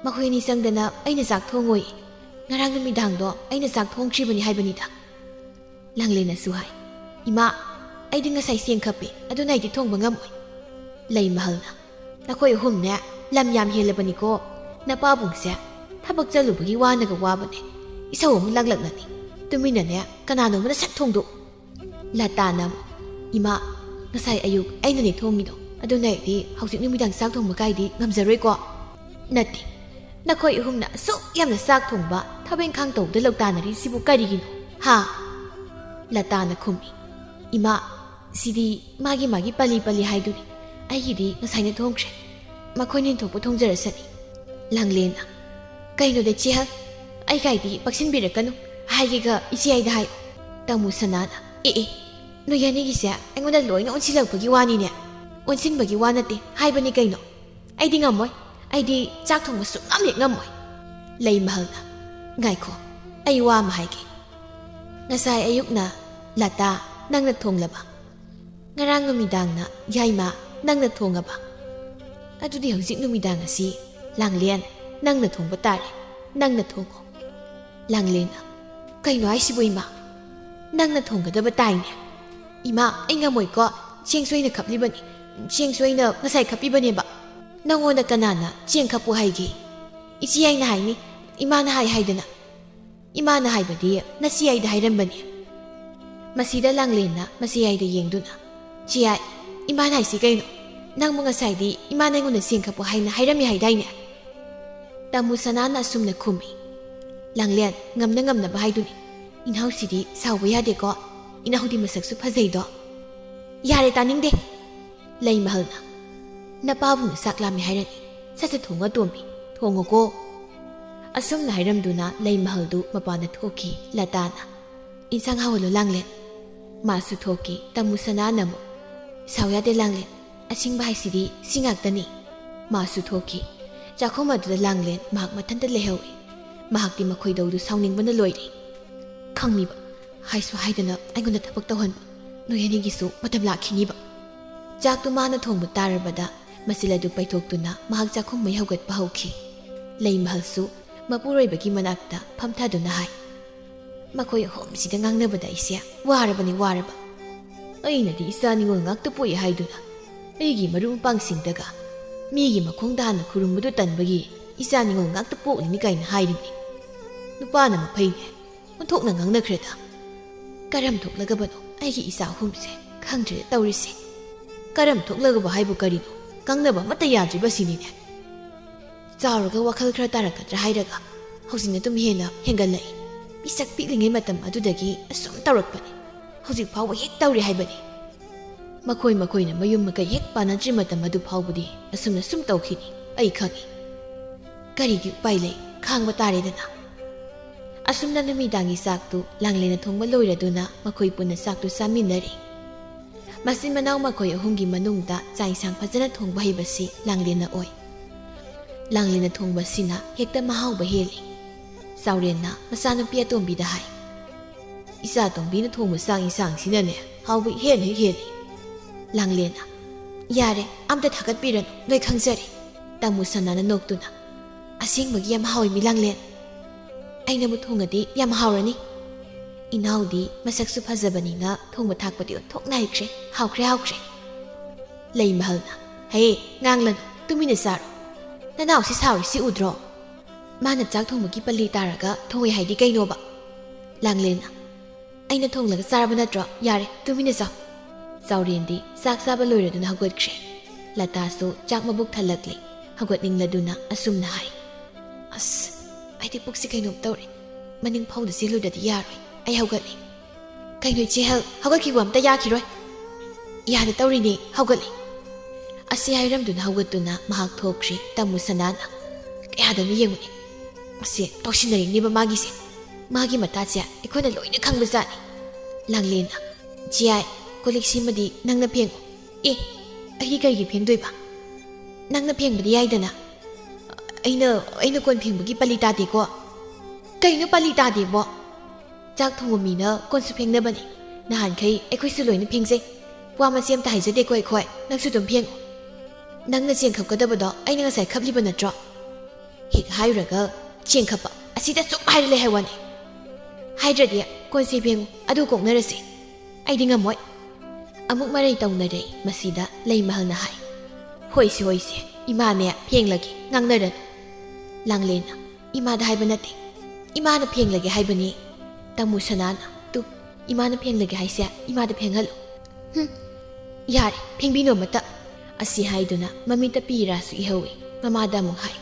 ꯃꯈꯣꯏ ꯑꯅꯤ ꯆꯪꯗꯅ ꯑꯩꯅ ꯆꯥꯛ ꯊꯣꯡꯉꯣꯏ꯫ ꯉꯔꯥꯡ ꯅꯨꯃꯤꯗꯥꯡꯗꯣ ꯑꯩꯅ ꯆꯥꯛ ꯊꯣꯡꯈ꯭ꯔꯤꯕꯅꯤ ꯍꯥꯏꯕꯅꯤꯗ꯫" ꯂꯥꯡꯂꯦꯟꯅꯁꯨ ꯍꯥꯏ, "ꯏꯃꯥ, ꯑꯩꯗꯤ ꯉꯁꯥꯏ ꯆꯦꯡ ꯈꯞꯄꯦ, ꯑꯗꯨꯅ ꯑꯩꯗꯤ ꯊꯣꯡꯕ ꯉꯝꯃꯣꯏ꯫" ꯂꯩꯃꯍꯜꯅ, "ꯅꯈꯣꯏ ꯑꯍꯨꯝꯅꯦ ꯂꯝ ꯌꯥꯝ ꯍꯦꯜꯂꯕꯅꯤꯀꯣ꯫ ꯅꯄꯥꯕꯨꯡꯁꯦ ꯊꯕꯛ ꯆꯠꯂꯨꯕꯒꯤ ꯋꯥꯅꯒ ꯋꯥꯕꯅꯦ꯫ ꯏꯁꯧ ꯑꯃꯨꯛ ꯂꯥꯡꯂꯛꯂꯅꯤ꯫ ꯇꯨꯃꯤꯟꯅꯅꯦ ꯀꯅꯥꯅꯣꯝꯃꯅ ꯁꯠ ꯊꯣꯡꯗꯣꯛꯎ꯫" ꯂꯇꯥꯅ ꯑꯃꯨꯛ, "ꯏꯃꯥ, ꯉꯁꯥꯏ ꯑꯌꯨꯛ ꯑꯩꯅꯅꯦ ꯊꯣꯡꯉꯤꯗꯣ, ꯑꯗꯨꯅ ꯑꯩꯗꯤ ꯍꯧꯖꯤꯛ ꯅꯨꯃꯤꯗꯥꯡ ꯆꯥꯛ ꯊꯣꯡꯕ ꯀꯥꯏꯗꯤ ꯉꯝꯖꯔꯣꯏꯀꯣ꯫" "ꯅꯠꯇꯦ, ꯅꯈꯣꯏ ꯑꯍꯨꯝꯅ ꯑꯁꯨꯛ ꯌꯥꯝꯅ ꯆꯥꯛ ꯊꯣꯡꯕ, ꯊꯕꯛ ꯏꯪꯈꯥꯡ ꯇꯧꯕꯗ ꯂꯧꯇꯥꯅꯔꯤꯁꯤꯕꯨ ꯀꯔꯤꯒꯤꯅꯣ, ꯍꯥ?" ꯂꯇꯥꯅ ꯈꯨꯝꯃꯤ, "ꯏꯃꯥ, ꯁꯤꯗꯤ ꯃꯥꯒꯤ ꯃꯥꯒꯤ ꯄꯂꯤ ꯄꯂꯤ ꯍꯥꯏꯗꯨꯅꯤ꯫ "ꯑꯩꯒꯤꯗꯤ ꯉꯁꯥꯏꯅ ꯊꯣꯡꯈ꯭ꯔꯦ꯫ ꯃꯈꯣꯏꯅ ꯊꯣꯛꯄ ꯊꯣꯡꯖꯔꯁꯅꯤ"꯫ ꯂꯥꯡꯂꯦꯟꯅ, "ꯀꯩꯅꯣꯗ ꯆꯦꯍꯜ, ꯑꯩ ꯀꯥꯏꯗꯤ ꯄꯛꯁꯤꯟꯕꯤꯔꯛꯀꯅꯨ꯫ ꯍꯥꯏꯒꯦꯒ ꯏꯆꯦ ꯑꯩꯗ ꯍꯥꯏ"꯫ ꯇꯥꯃꯣ ꯁꯅꯥꯅ, "ꯑꯦ ꯑꯦ, ꯅꯣꯏ ꯑꯅꯤꯒꯤꯁꯦ ꯑꯩꯉꯣꯟꯗ ꯂꯣꯏꯅ ꯑꯣꯟꯁꯤꯜꯂꯛꯄꯒꯤ ꯋꯥꯅꯤꯅꯦ"꯫ "ꯑꯣꯟꯁꯤꯟꯕꯒꯤ ꯋꯥ ꯅꯠꯇꯦ, ꯍꯥꯏꯕꯅꯤ ꯀꯩꯅꯣ꯫ ꯑꯩꯗꯤ ꯉꯝꯃꯣꯏ꯫ ꯑꯩꯗꯤ ꯆꯥꯛ ꯊꯣꯡꯕ ꯁꯨꯡꯉꯝ ꯍꯦꯛ ꯉꯝꯃꯣꯏ"꯫ ꯂꯩꯃꯍꯜꯅ, "ꯉꯥꯏꯈꯣ, ꯑꯩ ꯋꯥ ꯑꯃ ꯍꯥꯏꯒꯦ꯫ ꯉꯁꯥꯏ ꯑꯌꯨꯛꯅ ꯂꯇꯥ, ꯅꯪꯅ ꯊꯣꯡꯂꯕ? ꯉꯔꯥꯡ ꯅꯨꯃꯤꯗꯥꯡꯅ ꯌꯥꯏꯃ, ꯅꯪꯅ ꯊꯣꯡꯉꯕ? ꯑꯗꯨꯗꯤ ꯍꯧꯖꯤꯛ ꯅꯨꯃꯤꯗꯥꯡ ꯑꯁꯤ ꯂꯥꯡꯂꯦꯟ, ꯅꯪꯅ ꯊꯣꯡꯕ ꯇꯥꯔꯦ꯫ ꯅꯪꯅ ꯊꯣꯡꯉꯣ"꯫ ꯂꯥꯡꯂꯦꯟꯅ, "ꯀꯩꯅꯣ ꯍꯥꯏꯁꯤꯕꯨ ꯏꯃꯥ? ꯅꯪꯅ ꯊꯣꯡꯒꯗꯕ ꯇꯥꯏꯅꯦ"꯫ "ꯏꯃꯥ, ꯑꯩ ꯉꯝꯃꯣꯏꯀꯣ꯫ ꯆꯦꯡꯁꯨ ꯑꯩꯅ ꯈꯞꯂꯤꯕꯅꯤ꯫ ꯆꯦꯡꯁꯨ ꯑꯩꯅ ꯉꯁꯥꯏ ꯈꯞꯄꯤꯕꯅꯦꯕ꯫ ꯅꯪꯉꯣꯟꯗ ꯀꯅꯥꯅ ꯆꯦꯡ ꯈꯞꯄꯨ ꯍꯥꯏꯒꯦ? ꯏꯆꯦ ꯑꯩꯅ ꯍꯥꯏꯅꯤ꯫ ꯏꯃꯥꯅ ꯍꯥꯏ ꯍꯥꯏꯗꯅ"꯫ "ꯏꯃꯥꯅ ꯍꯥꯏꯕꯗꯤ ꯅꯆꯦ ꯑꯩꯗ ꯍꯥꯏꯔꯝꯕꯅꯤ"꯫ ꯃꯁꯤꯗ ꯂꯥꯡꯂꯦꯟꯅ ꯃꯆꯦ ꯑꯩꯗ ꯌꯦꯡꯗꯨꯅ, "ꯆꯦ ꯑꯥꯏ, ꯏꯃꯥꯅ ꯍꯥꯏꯁꯤ ꯀꯩꯅꯣ? ꯅꯪꯕꯨ ꯉꯁꯥꯏꯗꯤ ꯏꯃꯥꯅ ꯑꯩꯉꯣꯟꯗ ꯆꯦꯡ ꯈꯞꯄꯨ ꯍꯥꯏꯅ ꯍꯥꯏꯔꯝꯃꯤ ꯍꯥꯏꯗꯥꯏꯅꯦ?" ꯇꯥꯃꯣ ꯁꯅꯥꯅ ꯑꯁꯨꯝꯅ ꯈꯨꯝꯃꯤ, "ꯂꯥꯡꯂꯦꯟ, ꯉꯝꯅ ꯉꯝꯅꯕ ꯍꯥꯏꯗꯨꯅꯤ꯫ ꯏꯅꯥꯎꯁꯤꯗꯤ ꯁꯥꯎꯕ ꯌꯥꯗꯦꯀꯣ꯫ ꯏꯅꯥꯎꯗꯤ ꯃꯁꯛꯁꯨ ꯐꯖꯩꯗꯣ"꯫ "ꯌꯥꯔꯦ, ꯇꯥꯅꯤꯡꯗꯦ"꯫ ꯂꯩꯃꯍꯜꯅ, "ꯅꯄꯥꯕꯨꯡꯅ ꯆꯥꯛ ꯂꯥꯝꯃꯦ ꯍꯥꯏꯔꯅꯤ꯫ ꯁꯠ ꯁꯠ ꯊꯣꯡꯉꯣ ꯇꯣꯝꯕꯤ, ꯊꯣꯡꯉꯣꯀꯣ"꯫ ꯑꯁꯨꯝꯅ ꯍꯥꯏꯔꯝꯗꯨꯅ ꯂꯩꯃꯍꯜꯗꯨ ꯃꯄꯥꯟꯗ ꯊꯣꯛꯈꯤ꯫ ꯂꯇꯥꯅ, "ꯏꯟꯁꯥꯡ ꯍꯥꯎꯍꯜꯂꯣ ꯂꯥꯡꯂꯦꯟ"꯫ ꯃꯥꯁꯨ ꯊꯣꯛꯈꯤ꯫ ꯇꯥꯃꯣ ꯁꯅꯥꯅ ꯑꯃꯨꯛ, "ꯁꯥꯎ ꯌꯥꯗꯦ ꯂꯥꯡꯂꯦꯟ, ꯑꯁꯤꯡꯕ ꯍꯥꯏꯁꯤꯗꯤ ꯁꯤ ꯉꯥꯛꯇꯅꯤ"꯫ ꯃꯥꯁꯨ ꯊꯣꯛꯈꯤ꯫ ꯆꯥꯛꯈꯨꯝ ꯑꯗꯨꯗ ꯂꯥꯡꯂꯦꯟ ꯃꯍꯥꯛ ꯃꯊꯟꯇ ꯂꯩꯍꯧꯏ꯫ ꯃꯍꯥꯛꯇꯤ ꯃꯈꯣꯏꯗꯧꯗꯨ ꯁꯥꯎꯅꯤꯡꯕꯅ ꯂꯣꯏꯔꯤ꯫ "ꯈꯪꯂꯤꯕ, ꯍꯥꯏꯁꯨ ꯍꯥꯏꯗꯅ ꯑꯩꯉꯣꯟꯗ ꯊꯕꯛ ꯇꯧꯍꯟꯕ꯫ ꯅꯣꯏ ꯑꯅꯤꯒꯤꯁꯨ ꯃꯇꯝ ꯂꯥꯛꯈꯤꯅꯤꯕ"꯫ ꯆꯥꯛꯇꯨ ꯃꯥꯅ ꯊꯣꯡꯕ ꯇꯥꯔꯕꯗ ꯃꯆꯤꯜ ꯑꯗꯨ ꯄꯩꯊꯣꯛꯇꯨꯅ ꯃꯍꯥꯛ ꯆꯥꯛꯈꯨꯝ ꯃꯩ ꯍꯧꯒꯠꯄ ꯍꯧꯈꯤ꯫ ꯂꯩꯃꯍꯜꯁꯨ ꯃꯄꯨꯔꯣꯏꯕꯒꯤ ꯃꯅꯥꯛꯇ ꯐꯝꯊꯗꯨꯅ ꯍꯥꯏ, "ꯃꯈꯣꯏ ꯑꯍꯨꯝꯁꯤꯗ ꯉꯥꯡꯅꯕꯗ ꯑꯩꯁꯦ ꯋꯥꯔꯕꯅꯤ, ꯋꯥꯔꯕ꯫ ꯑꯩꯅꯗꯤ ꯏꯆꯥ ꯅꯤꯉꯣꯜ ꯉꯥꯛꯇ ꯄꯣꯛꯏ ꯍꯥꯏꯗꯨꯅ ꯑꯩꯒꯤ ꯃꯔꯨꯞ ꯃꯄꯥꯡꯁꯤꯡꯗꯒ ꯃꯤꯒꯤ ꯃꯈꯣꯡꯗ ꯍꯥꯟꯅ ꯈꯨꯔꯨꯝꯕꯗꯨ ꯇꯟꯕꯒꯤ ꯏꯆꯥ ꯅꯤꯉꯣꯜ ꯉꯥꯛꯇ ꯄꯣꯛꯂꯤꯅꯤ ꯀꯥꯏꯅ ꯍꯥꯏꯔꯤꯕꯅꯤ꯫ ꯅꯨꯄꯥꯅ ꯃꯐꯩꯅꯦ, ꯑꯣꯟꯊꯣꯛꯅ ꯉꯥꯡꯅꯈ꯭ꯔꯦꯗ꯫ ꯀꯔꯝ ꯊꯣꯛꯂꯒꯕꯅꯣ ꯑꯩꯒꯤ ꯏꯆꯥ ꯑꯍꯨꯝꯁꯦ? ꯈꯪꯗ꯭ꯔꯦꯗ ꯇꯧꯔꯤꯁꯦ꯫ ꯀꯔꯝ ꯊꯣꯛꯂꯒꯕ ꯍꯥꯏꯕꯨ ꯀꯔꯤꯅꯣ? ꯉꯥꯡꯅꯕ ꯑꯃꯠꯇ ꯌꯥꯗ꯭ꯔꯤꯕꯁꯤꯅꯤꯅꯦ"꯫ ꯆꯥꯎꯔꯒ ꯋꯥꯈꯜ ꯈꯔ ꯇꯥꯔꯛꯀꯗ꯭ꯔꯥ ꯍꯥꯏꯔꯒ ꯍꯧꯖꯤꯛꯅ ꯑꯗꯨꯝ ꯍꯦꯟꯅ ꯍꯦꯟꯒꯠꯂꯛꯏ꯫ ꯄꯤꯁꯛ ꯄꯤꯛꯂꯤꯉꯩ ꯃꯇꯝ ꯑꯗꯨꯗꯒꯤ ꯑꯁꯨꯝ ꯇꯧꯔꯛꯄꯅꯤ꯫ ꯍꯧꯖꯤꯛ ꯐꯥꯎꯕ ꯍꯦꯛ ꯇꯧꯔꯤ ꯍꯥꯏꯕꯅꯤ꯫ ꯃꯈꯣꯏ ꯃꯈꯣꯏꯅ ꯃꯌꯨꯝ ꯃꯀꯩ ꯍꯦꯛ ꯄꯥꯟꯅꯗ꯭ꯔꯤ ꯃꯇꯝ ꯑꯗꯨ ꯐꯥꯎꯕꯗꯤ ꯑꯁꯨꯝꯅ ꯁꯨꯝ ꯇꯧꯈꯤꯅꯤ, ꯑꯩ ꯈꯪꯏ꯫ ꯀꯔꯤꯗꯤ ꯎꯄꯥꯏ ꯂꯩ, ꯈꯥꯡꯕ ꯇꯥꯔꯦꯗꯅ꯫ ꯑꯁꯨꯝꯅ ꯅꯨꯃꯤꯗꯥꯡꯒꯤ ꯆꯥꯛꯇꯨ ꯂꯥꯡꯂꯦꯟꯅ ꯊꯣꯡꯕ ꯂꯣꯏꯔꯗꯨꯅ ꯃꯈꯣꯏ ꯄꯨꯟꯅ ꯆꯥꯛꯇꯨ ꯆꯥꯃꯤꯟꯅꯔꯤ꯫ ꯃꯆꯤꯟ ꯃꯅꯥꯎ ꯃꯈꯣꯏ ꯑꯍꯨꯝꯒꯤ ꯃꯅꯨꯡꯗ ꯆꯥꯛ ꯏꯟꯁꯥꯡ ꯐꯖꯅ ꯊꯣꯡꯕ ꯍꯩꯕꯁꯤ ꯂꯥꯡꯂꯦꯟꯅ ꯑꯣꯏ꯫ ꯂꯥꯡꯂꯦꯟꯅ ꯊꯣꯡꯕꯁꯤꯅ ꯍꯦꯛꯇ ꯃꯍꯥꯎꯕ ꯍꯦꯜꯂꯤ꯫ ꯆꯥꯎꯔꯦꯟꯅ ꯃꯆꯥꯅꯨꯄꯤ ꯑꯇꯣꯝꯕꯤꯗ ꯍꯥꯏ, "ꯏꯆꯥ ꯑꯇꯣꯝꯕꯤꯅ ꯊꯣꯡꯕ ꯆꯥꯛ ꯏꯟꯁꯥꯡꯁꯤꯅꯅꯦ ꯍꯥꯎꯕ ꯏꯍꯦꯟ ꯍꯦꯛ ꯍꯦꯜꯂꯤ꯫" ꯂꯥꯡꯂꯦꯟꯅ, "ꯌꯥꯔꯦ, ꯑꯝꯇ ꯊꯥꯒꯠꯄꯤꯔꯅꯨ, ꯂꯣꯏ ꯈꯪꯖꯔꯦ꯫" ꯇꯥꯃꯣ ꯁꯅꯥꯅ ꯅꯣꯛꯇꯨꯅ, "ꯑꯁꯦꯡꯕꯒꯤ ꯌꯥꯝ ꯍꯥꯎꯏ ꯃꯤ ꯂꯥꯡꯂꯦꯟ꯫ ꯑꯩꯅꯕꯨ ꯊꯣꯡꯉꯗꯤ ꯌꯥꯝ ꯍꯥꯎꯔꯅꯤ꯫ ꯏꯅꯥꯎꯗꯤ ꯃꯁꯛꯁꯨ ꯐꯖꯕꯅꯤꯅ ꯊꯣꯡꯕ ꯊꯥꯛꯄꯗꯤ ꯑꯣꯟꯊꯣꯛꯅ ꯍꯩꯈ꯭ꯔꯦ, ꯍꯥꯎꯈ꯭ꯔꯦ, ꯍꯥꯎꯈ꯭ꯔꯦ꯫" ꯂꯩꯃꯍꯜꯅ, "ꯍꯦ, ꯉꯥꯡꯂꯅꯨ, ꯇꯨꯃꯤꯟꯅ ꯆꯥꯔꯣ꯫ ꯅꯅꯥꯎꯁꯤ ꯁꯥꯎꯔꯤꯁꯤ ꯎꯗ꯭ꯔꯣ? ꯃꯥꯅ ꯆꯥꯛ ꯊꯣꯡꯕꯒꯤ ꯄꯜꯂꯤ ꯇꯥꯔꯒ ꯊꯣꯡꯉꯦ ꯍꯥꯏꯗꯤ ꯀꯩꯅꯣꯕ?" ꯂꯥꯡꯂꯦꯟꯅ, "ꯑꯩꯅ ꯊꯣꯡꯂꯒ ꯆꯥꯔꯕ ꯅꯠꯇ꯭ꯔꯣ? ꯌꯥꯔꯦ, ꯇꯨꯃꯤꯟꯅ ꯆꯥꯎ꯫" ꯆꯥꯎꯔꯦꯟꯗꯤ ꯆꯥꯛ ꯆꯥꯕ ꯂꯣꯏꯔꯗꯨꯅ ꯍꯧꯒꯠꯈ꯭ꯔꯦ꯫ ꯂꯇꯥꯁꯨ ꯆꯥꯛ ꯃꯕꯨꯛ ꯊꯜꯂꯛꯂꯦ꯫ ꯍꯧꯒꯠꯅꯤꯡꯂꯗꯨꯅ ꯑꯁꯨꯝꯅ ꯍꯥꯏ, "ꯑꯁ, ꯑꯩꯗꯤ ꯄꯨꯛꯁꯤ ꯀꯩꯅꯣꯝ ꯇꯧꯔꯦ꯫ ꯃꯅꯤꯡ ꯐꯥꯎꯗ ꯆꯦꯜꯂꯨꯗ꯭ꯔꯗꯤ ꯌꯥꯔꯣꯏ꯫ ꯑꯩ ꯍꯧꯒꯠꯂꯦ꯫" "ꯀꯩꯅꯣ ꯏꯆꯦ ꯍꯦꯜ, ꯍꯧꯒꯠꯈꯤꯕ ꯑꯝꯇ ꯌꯥꯈꯤꯔꯣꯏ?" "ꯌꯥꯗ ꯇꯧꯔꯤꯅꯦ, ꯍꯧꯒꯠꯂꯦ꯫" ꯑꯁꯤ ꯍꯥꯏꯔꯝꯗꯨꯅ ꯍꯧꯒꯠꯇꯨꯅ ꯃꯍꯥꯛ ꯊꯣꯛꯈ꯭ꯔꯦ꯫ ꯇꯥꯃꯣ ꯁꯅꯥꯅ, "ꯀꯌꯥꯗꯅꯣ ꯌꯦꯡꯉꯨꯅꯦ꯫ ꯑꯁꯤ ꯇꯧꯁꯤꯟꯅꯔꯤꯅꯦꯕ ꯃꯥꯒꯤꯁꯦ꯫ ꯃꯥꯒꯤ ꯃꯇꯥꯁꯦ ꯑꯩꯈꯣꯏꯅ ꯂꯣꯏꯅ ꯈꯪꯕꯖꯥꯠꯅꯤ꯫" ꯂꯥꯡꯂꯦꯟꯅ, "ꯏꯆꯦ ꯌꯥꯏ, ꯀꯣꯜ ꯂꯤꯛꯁꯤꯃꯗꯤ ꯅꯪꯅ ꯐꯦꯡꯉꯨ꯫" "ꯑꯦ, ꯑꯩꯗꯤ ꯀꯩꯒꯤ ꯐꯦꯡꯗꯣꯏꯕ? ꯅꯪꯅ ꯐꯦꯡꯕꯗꯤ ꯌꯥꯏꯗꯅ꯫ ꯑꯩꯅ, ꯑꯩꯅ ꯀꯣꯟ ꯐꯦꯡꯕꯒꯤ ꯄꯂꯤ ꯇꯥꯗꯦꯀꯣ꯫" "ꯀꯩꯅꯣ ꯄꯂꯤ ꯇꯥꯗꯦꯕꯣ? ꯆꯥꯛ ꯊꯣꯡꯕ ꯃꯤꯅ ꯀꯣꯟꯁꯨ ꯐꯦꯡꯅꯕꯅꯤ꯫ ꯅꯍꯥꯟꯈꯩ ꯑꯩꯈꯣꯏꯁꯨ ꯂꯣꯏꯅ ꯐꯦꯡꯖꯩ꯫ ꯋꯥ ꯃꯆꯦ ꯑꯝꯇ ꯍꯥꯏꯖꯗꯦꯀꯣ ꯑꯩꯈꯣꯏ꯫ ꯅꯪꯁꯨ ꯑꯗꯨꯝ ꯐꯦꯡꯉꯨ꯫ ꯅꯪꯅ ꯆꯦꯡ ꯈꯞꯀꯗꯕꯗꯣ ꯑꯩꯅ ꯉꯁꯥꯏ ꯈꯞꯂꯤꯕ ꯅꯠꯇ꯭ꯔꯣ?" ꯍꯦꯛ ꯍꯥꯏꯔꯨꯔꯒ ꯆꯦꯡ ꯈꯞꯄ ꯑꯁꯤꯗ ꯁꯨꯝ ꯍꯥꯏꯔ ꯂꯩ ꯍꯥꯏ ꯋꯥꯅꯤ꯫ "ꯍꯥꯏꯗ꯭ꯔꯗꯤ ꯀꯣꯟꯁꯦ ꯐꯦꯡꯉꯨ, ꯑꯗꯨ ꯀꯣꯛꯅꯔꯁꯤ꯫ ꯑꯩꯗꯤ ꯉꯝꯃꯣꯏ꯫" ꯑꯃꯨꯛ ꯃꯔꯩ ꯇꯧꯅꯔꯦ꯫ ꯃꯁꯤꯗ ꯂꯩꯃꯍꯜꯅ ꯍꯥꯏ, "ꯍꯣꯏꯁꯦ, ꯍꯣꯏꯁꯦ, ꯏꯃꯥꯅꯦ ꯐꯦꯡꯂꯒꯦ, ꯉꯥꯡꯅꯔꯅꯨ꯫" ꯂꯥꯡꯂꯦꯟꯅ, "ꯏꯃꯥꯗ ꯍꯥꯏꯕ ꯅꯠꯇꯦ, ꯏꯃꯥꯅ ꯐꯦꯡꯂꯒꯦ ꯍꯥꯏꯕꯅꯤ꯫" ꯇꯥꯃꯣ ꯁꯅꯥꯅ, "ꯇꯨ, ꯏꯃꯥꯅ ꯐꯦꯡꯂꯒꯦ ꯍꯥꯏꯁꯦ, ꯏꯃꯥꯗ ꯐꯦꯡꯍꯜꯂꯨ꯫" "ꯍꯨꯝ, ꯌꯥꯔꯦ, ꯐꯦꯡꯕꯤꯅꯨ ꯑꯃꯇ꯫" ꯑꯁꯤ ꯍꯥꯏꯗꯨꯅ ꯃꯃꯤꯠꯇ ꯄꯤ ꯏꯔꯥꯁꯨ ꯏꯍꯧꯏ꯫ ꯃꯃꯥꯗ ꯑꯃꯨꯛ ꯍꯥꯏ,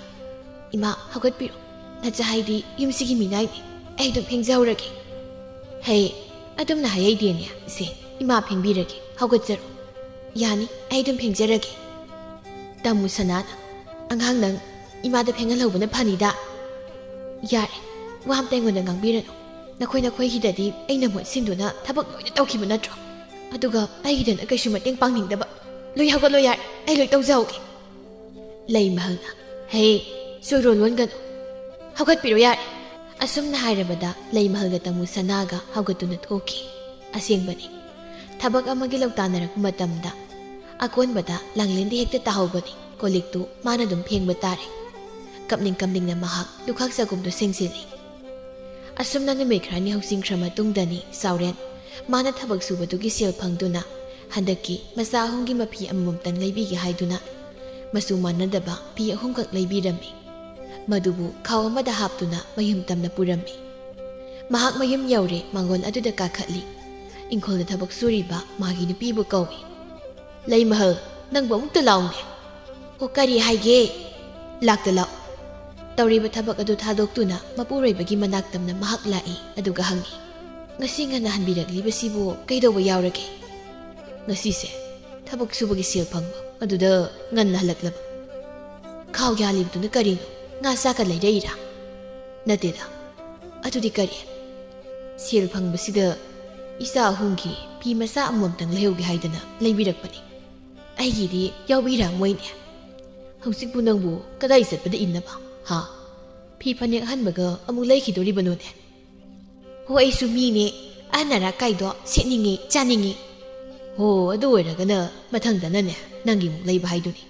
"ꯏꯃꯥ, ꯍꯧꯒꯠꯄꯤꯔꯣ꯫ ꯅꯆꯥ ꯍꯥꯏꯗꯤ ꯌꯨꯝꯁꯤꯒꯤ ꯃꯤꯅꯥꯏꯅꯤ꯫ ꯑꯩ ꯑꯗꯨꯝ ꯐꯦꯡꯖꯍꯧꯔꯒꯦ꯫" "ꯍꯦ, ꯑꯗꯨꯝꯅ ꯍꯥꯏ ꯍꯩꯗꯦꯅꯦ, ꯏꯆꯦ꯫ ꯏꯃꯥ ꯐꯦꯡꯕꯤꯔꯒꯦ, ꯍꯧꯒꯠꯆꯔꯣ꯫" "ꯌꯥꯅꯤ, ꯑꯩ ꯑꯗꯨꯝ ꯐꯦꯡꯖꯔꯒꯦ꯫" ꯇꯥꯃꯨ ꯁꯅꯥꯅ, "ꯑꯉꯥꯡ, ꯅꯪ ꯏꯃꯥꯗ ꯐꯦꯡꯍꯜꯍꯧꯕꯅ ꯐꯅꯤꯗ꯫" "ꯌꯥꯔꯦ, ꯋꯥ ꯑꯝꯇ ꯑꯩꯉꯣꯟꯗ ꯉꯥꯡꯕꯤꯔꯅꯨ꯫ ꯅꯈꯣꯏ ꯅꯈꯣꯏꯒꯤꯗꯗꯤ ꯑꯩꯅ ꯃꯍꯨꯠ ꯁꯤꯟꯗꯨꯅ ꯊꯕꯛ ꯂꯣꯏꯅ ꯇꯧꯈꯤꯕ ꯅꯠꯇ꯭ꯔꯣ? ꯑꯗꯨꯒ ꯑꯩꯒꯤꯗꯅ ꯀꯩꯁꯨ ꯃꯇꯦꯡ ꯄꯥꯡꯅꯤꯡꯗꯕ꯫ ꯂꯣꯏ ꯍꯧꯒꯠꯂꯣ ꯌꯥꯔꯦ, ꯑꯩ ꯂꯣꯏ ꯇꯧꯖꯍꯧꯒꯦ꯫" ꯂꯩꯃꯍꯜꯅ, "ꯍꯦ, ꯆꯣꯏꯔꯣꯜ ꯂꯣꯟꯒꯅꯨ꯫ ꯍꯧꯒꯠꯄꯤꯔꯣ ꯌꯥꯔꯦ꯫" ꯑꯁꯨꯝꯅ ꯍꯥꯏꯔꯕꯗ ꯂꯩꯃꯍꯜꯒ ꯇꯥꯃꯨ ꯁꯅꯥꯒ ꯍꯧꯒꯠꯇꯨꯅ ꯊꯣꯛꯈꯤ꯫ ꯑꯁꯦꯡꯕꯅꯤ, ꯊꯕꯛ ꯑꯃꯒꯤ ꯂꯧꯇꯥꯟꯅꯔꯛꯄ ꯃꯇꯝꯗ ꯑꯀꯣꯟꯕꯗ ꯂꯥꯡꯂꯦꯟꯗ ꯍꯦꯛꯇ ꯇꯥꯍꯧꯕꯅꯤ꯫ ꯀꯣꯜꯂꯤꯛꯇꯨ ꯃꯥꯅ ꯑꯗꯨꯝ ꯐꯦꯡꯕ ꯇꯥꯔꯦ꯫ ꯀꯞꯅꯤꯡ ꯀꯞꯅꯤꯡꯅ ꯃꯍꯥꯛ ꯂꯨꯈꯥꯛ ꯆꯒꯨꯝꯗꯨ ꯁꯦꯡꯖꯤꯜꯂꯤ꯫ ꯑꯁꯨꯝꯅ ꯅꯨꯃꯤꯠ ꯈꯔꯅꯤ ꯍꯧꯆꯤꯟꯈ꯭ꯔ ꯃꯇꯨꯡꯗꯅꯤ ꯆꯥꯎꯔꯦꯟ ꯃꯥꯅ ꯊꯕꯛ ꯁꯨꯕꯗꯨꯒꯤ ꯁꯦꯜ ꯐꯪꯗꯨꯅ ꯍꯟꯗꯛꯀꯤ ꯃꯆꯥ ꯑꯍꯨꯝꯒꯤ ꯃꯐꯤ ꯑꯃꯃꯝꯇꯪ ꯂꯩꯕꯤꯒꯦ ꯍꯥꯏꯗꯨꯅ ꯃꯆꯨ ꯃꯥꯟꯅꯗꯕ ꯐꯤ ꯑꯍꯨꯝꯈꯛ ꯂꯩꯕꯤꯔꯝꯃꯤ꯫ ꯃꯗꯨꯕꯨ ꯈꯥꯎ ꯑꯃꯗ ꯍꯥꯞꯇꯨꯅ ꯃꯌꯨꯝ ꯇꯝꯅ ꯄꯨꯔꯝꯃꯤ꯫ ꯃꯍꯥꯛ ꯃꯌꯨꯝ ꯌꯧꯔꯦ, ꯃꯥꯡꯒꯣꯜ ꯑꯗꯨꯗ ꯀꯥꯈꯠꯂꯤ꯫ ꯏꯪꯈꯣꯜꯗ ꯊꯕꯛ ꯁꯨꯔꯤꯕ ꯃꯥꯒꯤ ꯅꯨꯄꯤꯕꯨ ꯀꯧꯏ꯫ "ꯂꯩꯃꯍꯜ, ꯅꯪꯕꯨ ꯑꯃꯨꯛꯇ ꯂꯥꯎꯅꯦ꯫" "ꯑꯣ, ꯀꯔꯤ ꯍꯥꯏꯒꯦ?" "ꯂꯥꯛꯇ ꯂꯥꯛꯎ꯫" ꯇꯧꯔꯤꯕ ꯊꯕꯛ ꯑꯗꯨ ꯊꯥꯗꯣꯛꯇꯨꯅ ꯃꯄꯨꯔꯣꯏꯕꯒꯤ ꯃꯅꯥꯛ ꯇꯝꯅ ꯃꯍꯥꯛ ꯂꯥꯛꯏ, ꯑꯗꯨꯒ ꯍꯪꯉꯤ, "ꯉꯁꯤ ꯉꯟꯅ ꯍꯟꯕꯤꯔꯛꯂꯤꯕꯁꯤꯕꯨ ꯀꯩꯗꯧꯕ ꯌꯥꯎꯔꯒꯦ?" "ꯉꯁꯤꯁꯦ ꯊꯕꯛ ꯁꯨꯕꯒꯤ ꯁꯦꯜ ꯐꯪꯕ, ꯑꯗꯨꯗ ꯉꯟꯅ ꯍꯜꯂꯛꯂꯕ꯫" "ꯈꯥꯎ ꯌꯥꯜꯂꯤꯕꯗꯨꯅ ꯀꯔꯤꯅꯣ? ꯉꯥ ꯆꯥꯛꯀ ꯂꯩꯔꯛꯏꯔꯥ?" "ꯅꯠꯇꯦꯗ꯫" "ꯑꯗꯨꯗꯤ ꯀꯔꯤ?" "ꯁꯦꯜ ꯐꯪꯕꯁꯤꯗ ꯏꯆꯥ ꯑꯍꯨꯝꯒꯤ ꯐꯤ ꯃꯆꯥ ꯑꯃꯃꯝꯇꯪ ꯂꯩꯍꯧꯒꯦ ꯍꯥꯏꯗꯅ ꯂꯩꯕꯤꯔꯛꯄꯅꯤ꯫ ꯑꯩꯒꯤꯗꯤ ꯌꯥꯎꯕꯤꯔꯛꯑꯝꯃꯣꯏꯅꯦ꯫ ꯍꯧꯖꯤꯛꯄꯨ ꯅꯪꯕꯨ ꯀꯗꯥꯏ ꯆꯠꯄꯗ ꯏꯟꯅꯕ, ꯍꯥ? ꯐꯤ ꯐꯅꯦꯛ ꯑꯍꯟꯕꯒ ꯑꯃꯨꯛ ꯂꯩꯈꯤꯗꯣꯔꯤꯕꯅꯣꯅꯦ?" "ꯍꯣ, ꯑꯩꯁꯨ ꯃꯤꯅꯦ, ꯑꯍꯟ ꯑꯔꯥꯛ ꯀꯥꯏꯗꯣ ꯁꯦꯠꯅꯤꯡꯉꯤ, ꯆꯥꯅꯤꯡꯉꯤ꯫" "ꯍꯣ, ꯑꯗꯨ ꯑꯣꯏꯔꯒꯅ ꯃꯊꯪꯗꯅꯅꯦ ꯅꯪꯒꯤꯃꯨꯛ ꯂꯩꯕ ꯍꯥꯏꯗꯨꯅꯤ꯫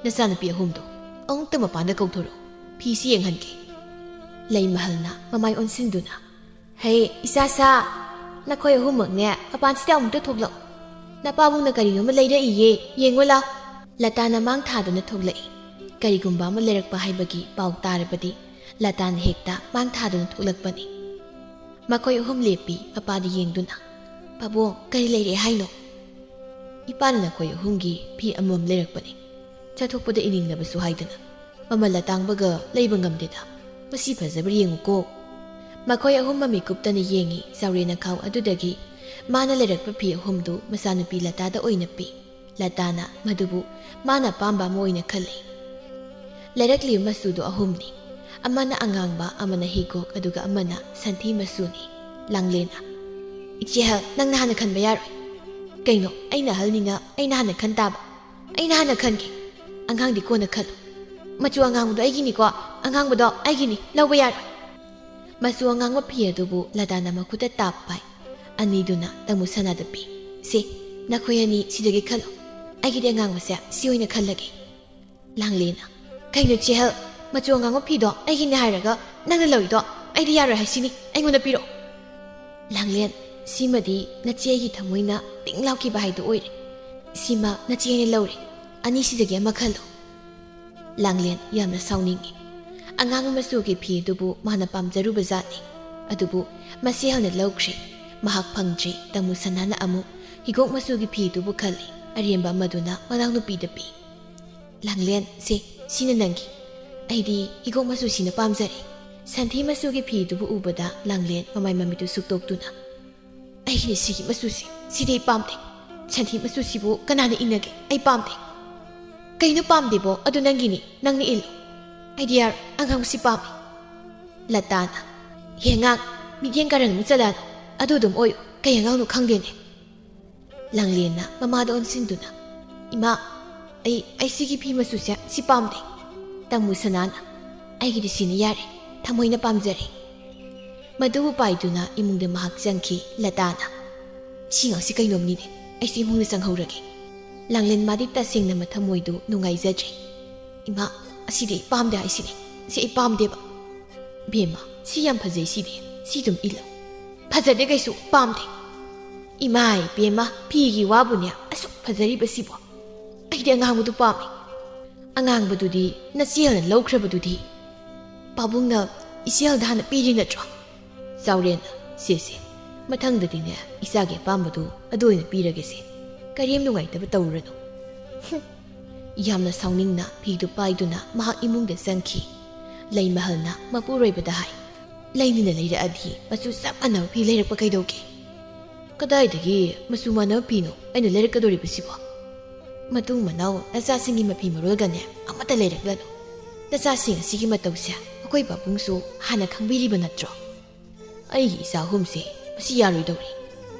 ꯅꯆꯥꯅꯨꯄꯤ ꯑꯍꯨꯝꯗꯣ ꯑꯃꯨꯛꯇ ꯃꯄꯥꯟꯗ ꯀꯧꯊꯣꯔꯛꯎ, ꯐꯤꯁꯤ ꯌꯦꯡꯍꯟꯒꯦ꯫" ꯂꯩꯃꯍꯜꯅ ꯃꯃꯥꯏ ꯑꯣꯟꯁꯤꯟꯗꯨꯅ, "ꯍꯦ, ꯏꯆꯥꯁꯥ, ꯅꯈꯣꯏ ꯑꯍꯨꯝꯃꯛꯅꯦ ꯃꯄꯥꯟꯁꯤꯗ ꯑꯃꯨꯛꯇ ꯊꯣꯛꯂꯛꯎ꯫ ꯅꯄꯥꯕꯨꯡꯅ ꯀꯔꯤꯅꯣꯝꯃ ꯂꯩꯔꯛꯏꯌꯦ, ꯌꯦꯡꯉꯣ ꯂꯥꯎ꯫" ꯂꯇꯥꯅ ꯃꯥꯡ ꯊꯥꯗꯨꯅ ꯊꯣꯛꯂꯛꯏ꯫ ꯀꯔꯤꯒꯨꯝꯕ ꯑꯃ ꯂꯩꯔꯛꯄ ꯍꯥꯏꯕꯒꯤ ꯄꯥꯎ ꯇꯥꯔꯕꯗꯤ ꯂꯇꯥꯅ ꯍꯦꯛꯇ ꯃꯥꯡ ꯊꯥꯗꯨꯅ ꯊꯣꯛꯂꯛꯄꯅꯤ꯫ ꯃꯈꯣꯏ ꯑꯍꯨꯝ ꯂꯦꯞꯄꯤ, ꯃꯄꯥꯗ ꯌꯦꯡꯗꯨꯅ, "ꯄꯥꯕꯨꯡ, ꯀꯔꯤ ꯂꯩꯔꯦ ꯍꯥꯏꯅꯣ?" "ꯏꯄꯥꯅ ꯅꯈꯣꯏ ꯑꯍꯨꯝꯒꯤ ꯐꯤ ꯑꯃꯃꯝ ꯂꯩꯔꯛꯄꯅꯤ, ꯆꯠꯊꯣꯛꯄꯗ ꯏꯅꯤꯡꯅꯕꯁꯨ ꯍꯥꯏꯗꯅ꯫ ꯃꯃꯜ ꯑꯇꯥꯡꯕꯒ ꯂꯩꯕ ꯉꯝꯗꯦꯗ꯫ ꯃꯁꯤ ꯐꯖꯕ꯭ꯔꯥ ꯌꯦꯡꯉꯨꯀꯣ꯫" ꯃꯈꯣꯏ ꯑꯍꯨꯝ ꯃꯃꯤꯠ ꯀꯨꯞꯇꯅ ꯌꯦꯡꯉꯤ꯫ ꯆꯥꯎꯔꯦꯟꯅ ꯈꯥꯎ ꯑꯗꯨꯗꯒꯤ ꯃꯥꯅ ꯂꯩꯔꯛꯄ ꯐꯤ ꯑꯍꯨꯝꯗꯨ ꯃꯆꯥꯅꯨꯄꯤ ꯂꯇꯥꯗ ꯑꯣꯏꯅ ꯄꯤ꯫ ꯂꯇꯥꯅ ꯃꯗꯨꯕꯨ ꯃꯥꯅ ꯑꯄꯥꯝꯕ ꯑꯃ ꯑꯣꯏꯅ ꯈꯜꯂꯤ꯫ ꯂꯩꯔꯛꯂꯤꯕ ꯃꯆꯨꯗꯣ ꯑꯍꯨꯝꯅꯤ꯫ ꯑꯃꯅ ꯑꯉꯥꯡꯕ, ꯑꯃꯅ ꯍꯤꯒꯣꯛ, ꯑꯗꯨꯒ ꯑꯃꯅ ꯁꯟꯊꯤ ꯃꯆꯨꯅꯤ꯫ ꯂꯥꯡꯂꯦꯟꯅ, "ꯏꯆꯦ ꯑꯍꯜ, ꯅꯪꯅ ꯍꯥꯟꯅ ꯈꯟꯕ ꯌꯥꯔꯣꯏ꯫" "ꯀꯩꯅꯣ, ꯑꯩꯅ ꯑꯍꯜꯅꯤꯅ ꯑꯩꯅ ꯍꯥꯟꯅ ꯈꯟ ꯇꯥꯕ꯫ ꯑꯩꯅ ꯍꯥꯟꯅ ꯈꯟꯒꯦ꯫ ꯑꯉꯥꯡꯗꯤ ꯀꯣꯟꯅ ꯈꯜꯂꯨ꯫ ꯃꯆꯨ ꯑꯉꯥꯡꯕꯗꯣ ꯑꯩꯒꯤꯅꯤꯀꯣ꯫ ꯑꯉꯥꯡꯕꯗꯣ ꯑꯩꯒꯤꯅꯤ, ꯂꯧꯕ ꯌꯥꯔꯣꯏ꯫" ꯃꯆꯨ ꯑꯉꯥꯡꯕ ꯐꯤ ꯑꯗꯨꯕꯨ ꯂꯇꯥꯅ ꯃꯈꯨꯠꯇ ꯇꯥꯞ ꯄꯥꯏ꯫ ꯑꯅꯤꯗꯨꯅ ꯇꯥꯃꯣ ꯁꯅꯥꯗ ꯄꯤ꯫ "ꯁꯦ, ꯅꯈꯣꯏ ꯑꯅꯤ ꯁꯤꯗꯒꯤ ꯈꯜꯂꯣ꯫ ꯑꯩꯒꯤꯗꯤ ꯑꯉꯥꯡꯕꯁꯦ ꯁꯤ ꯑꯣꯏꯅ ꯈꯜꯂꯒꯦ꯫" ꯂꯥꯡꯂꯦꯟꯅ, "ꯀꯩꯅꯣ ꯆꯦꯍꯜ, ꯃꯆꯨ ꯑꯉꯥꯡꯕ ꯐꯤꯗꯣ ꯑꯩꯒꯤꯅꯦ ꯍꯥꯏꯔꯒ ꯅꯪꯅ ꯂꯧꯏꯗꯣ ꯑꯩꯗꯤ ꯌꯥꯔꯣꯏ ꯍꯥꯏꯁꯤꯅꯤ, ꯑꯩꯉꯣꯟꯗ ꯄꯤꯔꯛꯑꯣ꯫" ꯂꯥꯡꯂꯦꯟ, "ꯁꯤꯃꯗꯤ ꯅꯆꯦ ꯑꯩꯒꯤ ꯊꯃꯣꯏꯅ ꯇꯤꯡ ꯂꯥꯎꯈꯤꯕ ꯍꯥꯏꯗꯣ ꯑꯣꯏꯔꯦ꯫ ꯁꯤꯃ ꯅꯆꯦ ꯑꯩꯅ ꯂꯧꯔꯦ꯫ ꯑꯅꯤꯁꯤꯗꯒꯤ ꯑꯃ ꯈꯜꯂꯣ꯫" ꯂꯥꯡꯂꯦꯟ ꯌꯥꯝꯅ ꯁꯥꯎꯅꯤꯡꯏ꯫ ꯑꯉꯥꯡꯕ ꯃꯆꯨꯒꯤ ꯐꯤ ꯑꯗꯨꯕꯨ ꯃꯥꯅ ꯄꯥꯝꯖꯔꯨꯕ ꯖꯥꯠꯅꯤ꯫ ꯑꯗꯨꯕꯨ ꯃꯆꯦ ꯑꯍꯜꯅ ꯂꯧꯈ꯭ꯔꯦ꯫ ꯃꯍꯥꯛ ꯐꯪꯗ꯭ꯔꯦ꯫ ꯇꯥꯃꯣ ꯁꯅꯥꯅ ꯑꯃꯨꯛ ꯍꯤꯒꯣꯛ ꯃꯆꯨꯒꯤ ꯐꯤ ꯑꯗꯨꯕꯨ ꯈꯜꯂꯤ꯫ ꯑꯔꯦꯝꯕ ꯑꯃꯗꯨꯅ ꯃꯅꯥꯎꯅꯨꯄꯤꯗ ꯄꯤ꯫ "ꯂꯥꯡꯂꯦꯟ, ꯁꯦ, ꯁꯤꯅ ꯅꯪꯒꯤ꯫ ꯑꯩꯗꯤ ꯍꯤꯒꯣꯛ ꯃꯆꯨꯁꯤꯅ ꯄꯥꯝꯖꯔꯦ꯫" ꯁꯟꯊꯤ ꯃꯆꯨꯒꯤ ꯐꯤꯗꯨꯕꯨ ꯎꯕꯗ ꯂꯥꯡꯂꯦꯟ ꯃꯃꯥꯏ ꯃꯃꯤꯠꯇꯨ ꯁꯨꯛꯇꯣꯛꯇꯨꯅ, "ꯑꯩꯒꯤꯅꯤ ꯁꯤꯒꯤ ꯃꯆꯨꯁꯤ, ꯁꯤꯗꯤ ꯑꯩ ꯄꯥꯝꯗꯦ꯫ ꯁꯟꯊꯤ ꯃꯆꯨꯁꯤꯕꯨ ꯀꯅꯥꯅ ꯏꯟꯅꯒꯦ? ꯑꯩ ꯄꯥꯝꯗꯦ꯫" "ꯀꯩꯅꯣ ꯄꯥꯝꯗꯦꯕꯣ? ꯑꯗꯨ ꯅꯪꯒꯤꯅꯤ, ꯅꯪꯅ ꯏꯜꯂꯨ꯫" "ꯑꯩꯗꯤ ꯌꯥꯔꯣꯏ, ꯑꯉꯥꯡꯕꯁꯤ ꯄꯥꯝꯃꯤ꯫" ꯂꯇꯥꯅ, "ꯍꯦ ꯑꯉꯥꯡ, ꯃꯤꯠꯌꯦꯡ ꯀꯔꯟ ꯑꯃ ꯆꯠꯂꯛꯑꯅꯨ꯫ ꯑꯗꯨ ꯑꯗꯨꯝ ꯑꯣꯏꯌꯨ꯫ ꯀꯩ ꯑꯉꯥꯡꯅꯣ ꯈꯪꯗꯦꯅꯦ꯫" ꯂꯥꯡꯂꯦꯟꯅ ꯃꯃꯥꯗ ꯑꯣꯟꯁꯤꯟꯗꯨꯅ, "ꯏꯃꯥ, ꯑꯩ, ꯑꯩ ꯁꯤꯒꯤ ꯐꯤ ꯃꯆꯨꯁꯦ ꯁꯤ ꯄꯥꯝꯗꯦ꯫" ꯇꯥꯃꯣ ꯁꯅꯥꯅ, "ꯑꯩꯒꯤꯗꯤ ꯁꯤꯅ ꯌꯥꯔꯦ, ꯊꯃꯣꯏꯅ ꯄꯥꯝꯖꯔꯦ꯫" ꯃꯗꯨꯕꯨ ꯄꯥꯏꯗꯨꯅ ꯏꯃꯨꯡꯗ ꯃꯍꯥꯛ ꯆꯪꯈꯤ꯫ ꯂꯇꯥꯅ, "ꯁꯤ ꯑꯉꯥꯡꯁꯤ ꯀꯩꯅꯣꯝꯅꯤꯅꯦ, ꯑꯩꯁꯨ ꯏꯃꯨꯡꯗ ꯆꯪꯍꯧꯔꯒꯦ꯫" ꯂꯥꯡꯂꯦꯟ ꯃꯥꯗꯤ ꯇꯁꯦꯡꯅ ꯃꯊꯃꯣꯏꯗꯨ ꯅꯨꯡꯉꯥꯏꯖꯗ꯭ꯔꯦ꯫ "ꯏꯃꯥ, ꯑꯁꯤꯗꯤ ꯑꯩ ꯄꯥꯝꯗꯦ ꯍꯥꯏꯁꯤꯅꯤ, ꯁꯤ ꯑꯩ ꯄꯥꯝꯗꯦꯕ꯫" "ꯕꯦꯝꯃ, ꯁꯤ ꯌꯥꯝ ꯐꯖꯩ ꯁꯤꯗꯤ, ꯁꯤ ꯑꯗꯨꯝ ꯏꯜꯂꯣ꯫" "ꯐꯖꯗꯦ ꯀꯩꯁꯨ, ꯄꯥꯝꯗꯦ꯫" "ꯏꯃꯥ ꯏꯕꯦꯝꯃ, ꯐꯤꯒꯤ ꯋꯥꯕꯨꯅꯦ ꯑꯁꯨꯛ ꯐꯖꯔꯤꯕꯁꯤꯕꯨ꯫ ꯑꯩꯗꯤ ꯑꯉꯥꯡꯕꯗꯨ ꯄꯥꯝꯃꯤ꯫" "ꯑꯉꯥꯡꯕꯗꯨꯗꯤ ꯅꯆꯦꯜꯅ ꯂꯧꯈ꯭ꯔꯕꯗꯨꯗꯤ?" "ꯄꯥꯕꯨꯡꯅ ꯏꯆꯦꯜꯗ ꯍꯥꯟꯅ ꯄꯤꯔꯤ ꯅꯠꯇ꯭ꯔꯣ?" ꯆꯥꯎꯔꯦꯟꯅ, "ꯁꯦ ꯁꯦ, ꯃꯊꯪꯗꯗꯤꯅꯦ ꯏꯆꯥꯒꯤ ꯑꯄꯥꯝꯕꯗꯨ ꯑꯗꯨ ꯑꯣꯏꯅ ꯄꯤꯔꯒꯦꯁꯦ꯫ ꯀꯔꯤꯝ ꯅꯨꯡꯉꯥꯏꯇꯕ ꯇꯧꯔꯨꯔꯅꯨ꯫" ꯍꯨꯝ꯫ ꯌꯥꯝꯅ ꯁꯥꯎꯅꯤꯡꯅ ꯐꯤꯗꯨ ꯄꯥꯏꯗꯨꯅ ꯃꯍꯥꯛ ꯏꯃꯨꯡꯗ ꯆꯪꯈꯤ꯫ ꯂꯩꯃꯍꯜꯅ ꯃꯄꯨꯔꯣꯏꯕꯗ ꯍꯥꯏ, "ꯂꯩꯅꯤꯅ ꯂꯩꯔꯛꯑꯗꯤ ꯃꯆꯨ ꯆꯞ ꯃꯥꯟꯅꯕ ꯐꯤ ꯂꯩꯔꯛꯄ ꯀꯩꯗꯧꯒꯦ?" "ꯀꯗꯥꯏꯗꯒꯤ ꯃꯆꯨ ꯃꯥꯟꯅꯕ ꯐꯤꯅꯣ ꯑꯩꯅ ꯂꯩꯔꯛꯀꯗꯧꯔꯤꯕꯁꯤꯕꯣ?" ꯃꯇꯨꯡ ꯃꯅꯥꯎ ꯅꯆꯥꯁꯤꯡꯒꯤ ꯃꯐꯤ ꯃꯔꯣꯜꯒꯅꯦ ꯑꯃꯠꯇ ꯂꯩꯔꯛꯂꯅꯨ꯫ ꯅꯆꯥꯁꯤꯡ ꯑꯁꯤꯒꯤ ꯃꯇꯧꯁꯦ ꯑꯩꯈꯣꯏ ꯄꯥꯕꯨꯡꯁꯨ ꯍꯥꯟꯅ ꯈꯪꯕꯤꯔꯤꯕ ꯅꯠꯇ꯭ꯔꯣ? ꯑꯩꯒꯤ ꯏꯆꯥ ꯑꯍꯨꯝꯁꯦ ꯃꯁꯤ ꯌꯥꯔꯣꯏꯗꯧꯔꯤ꯫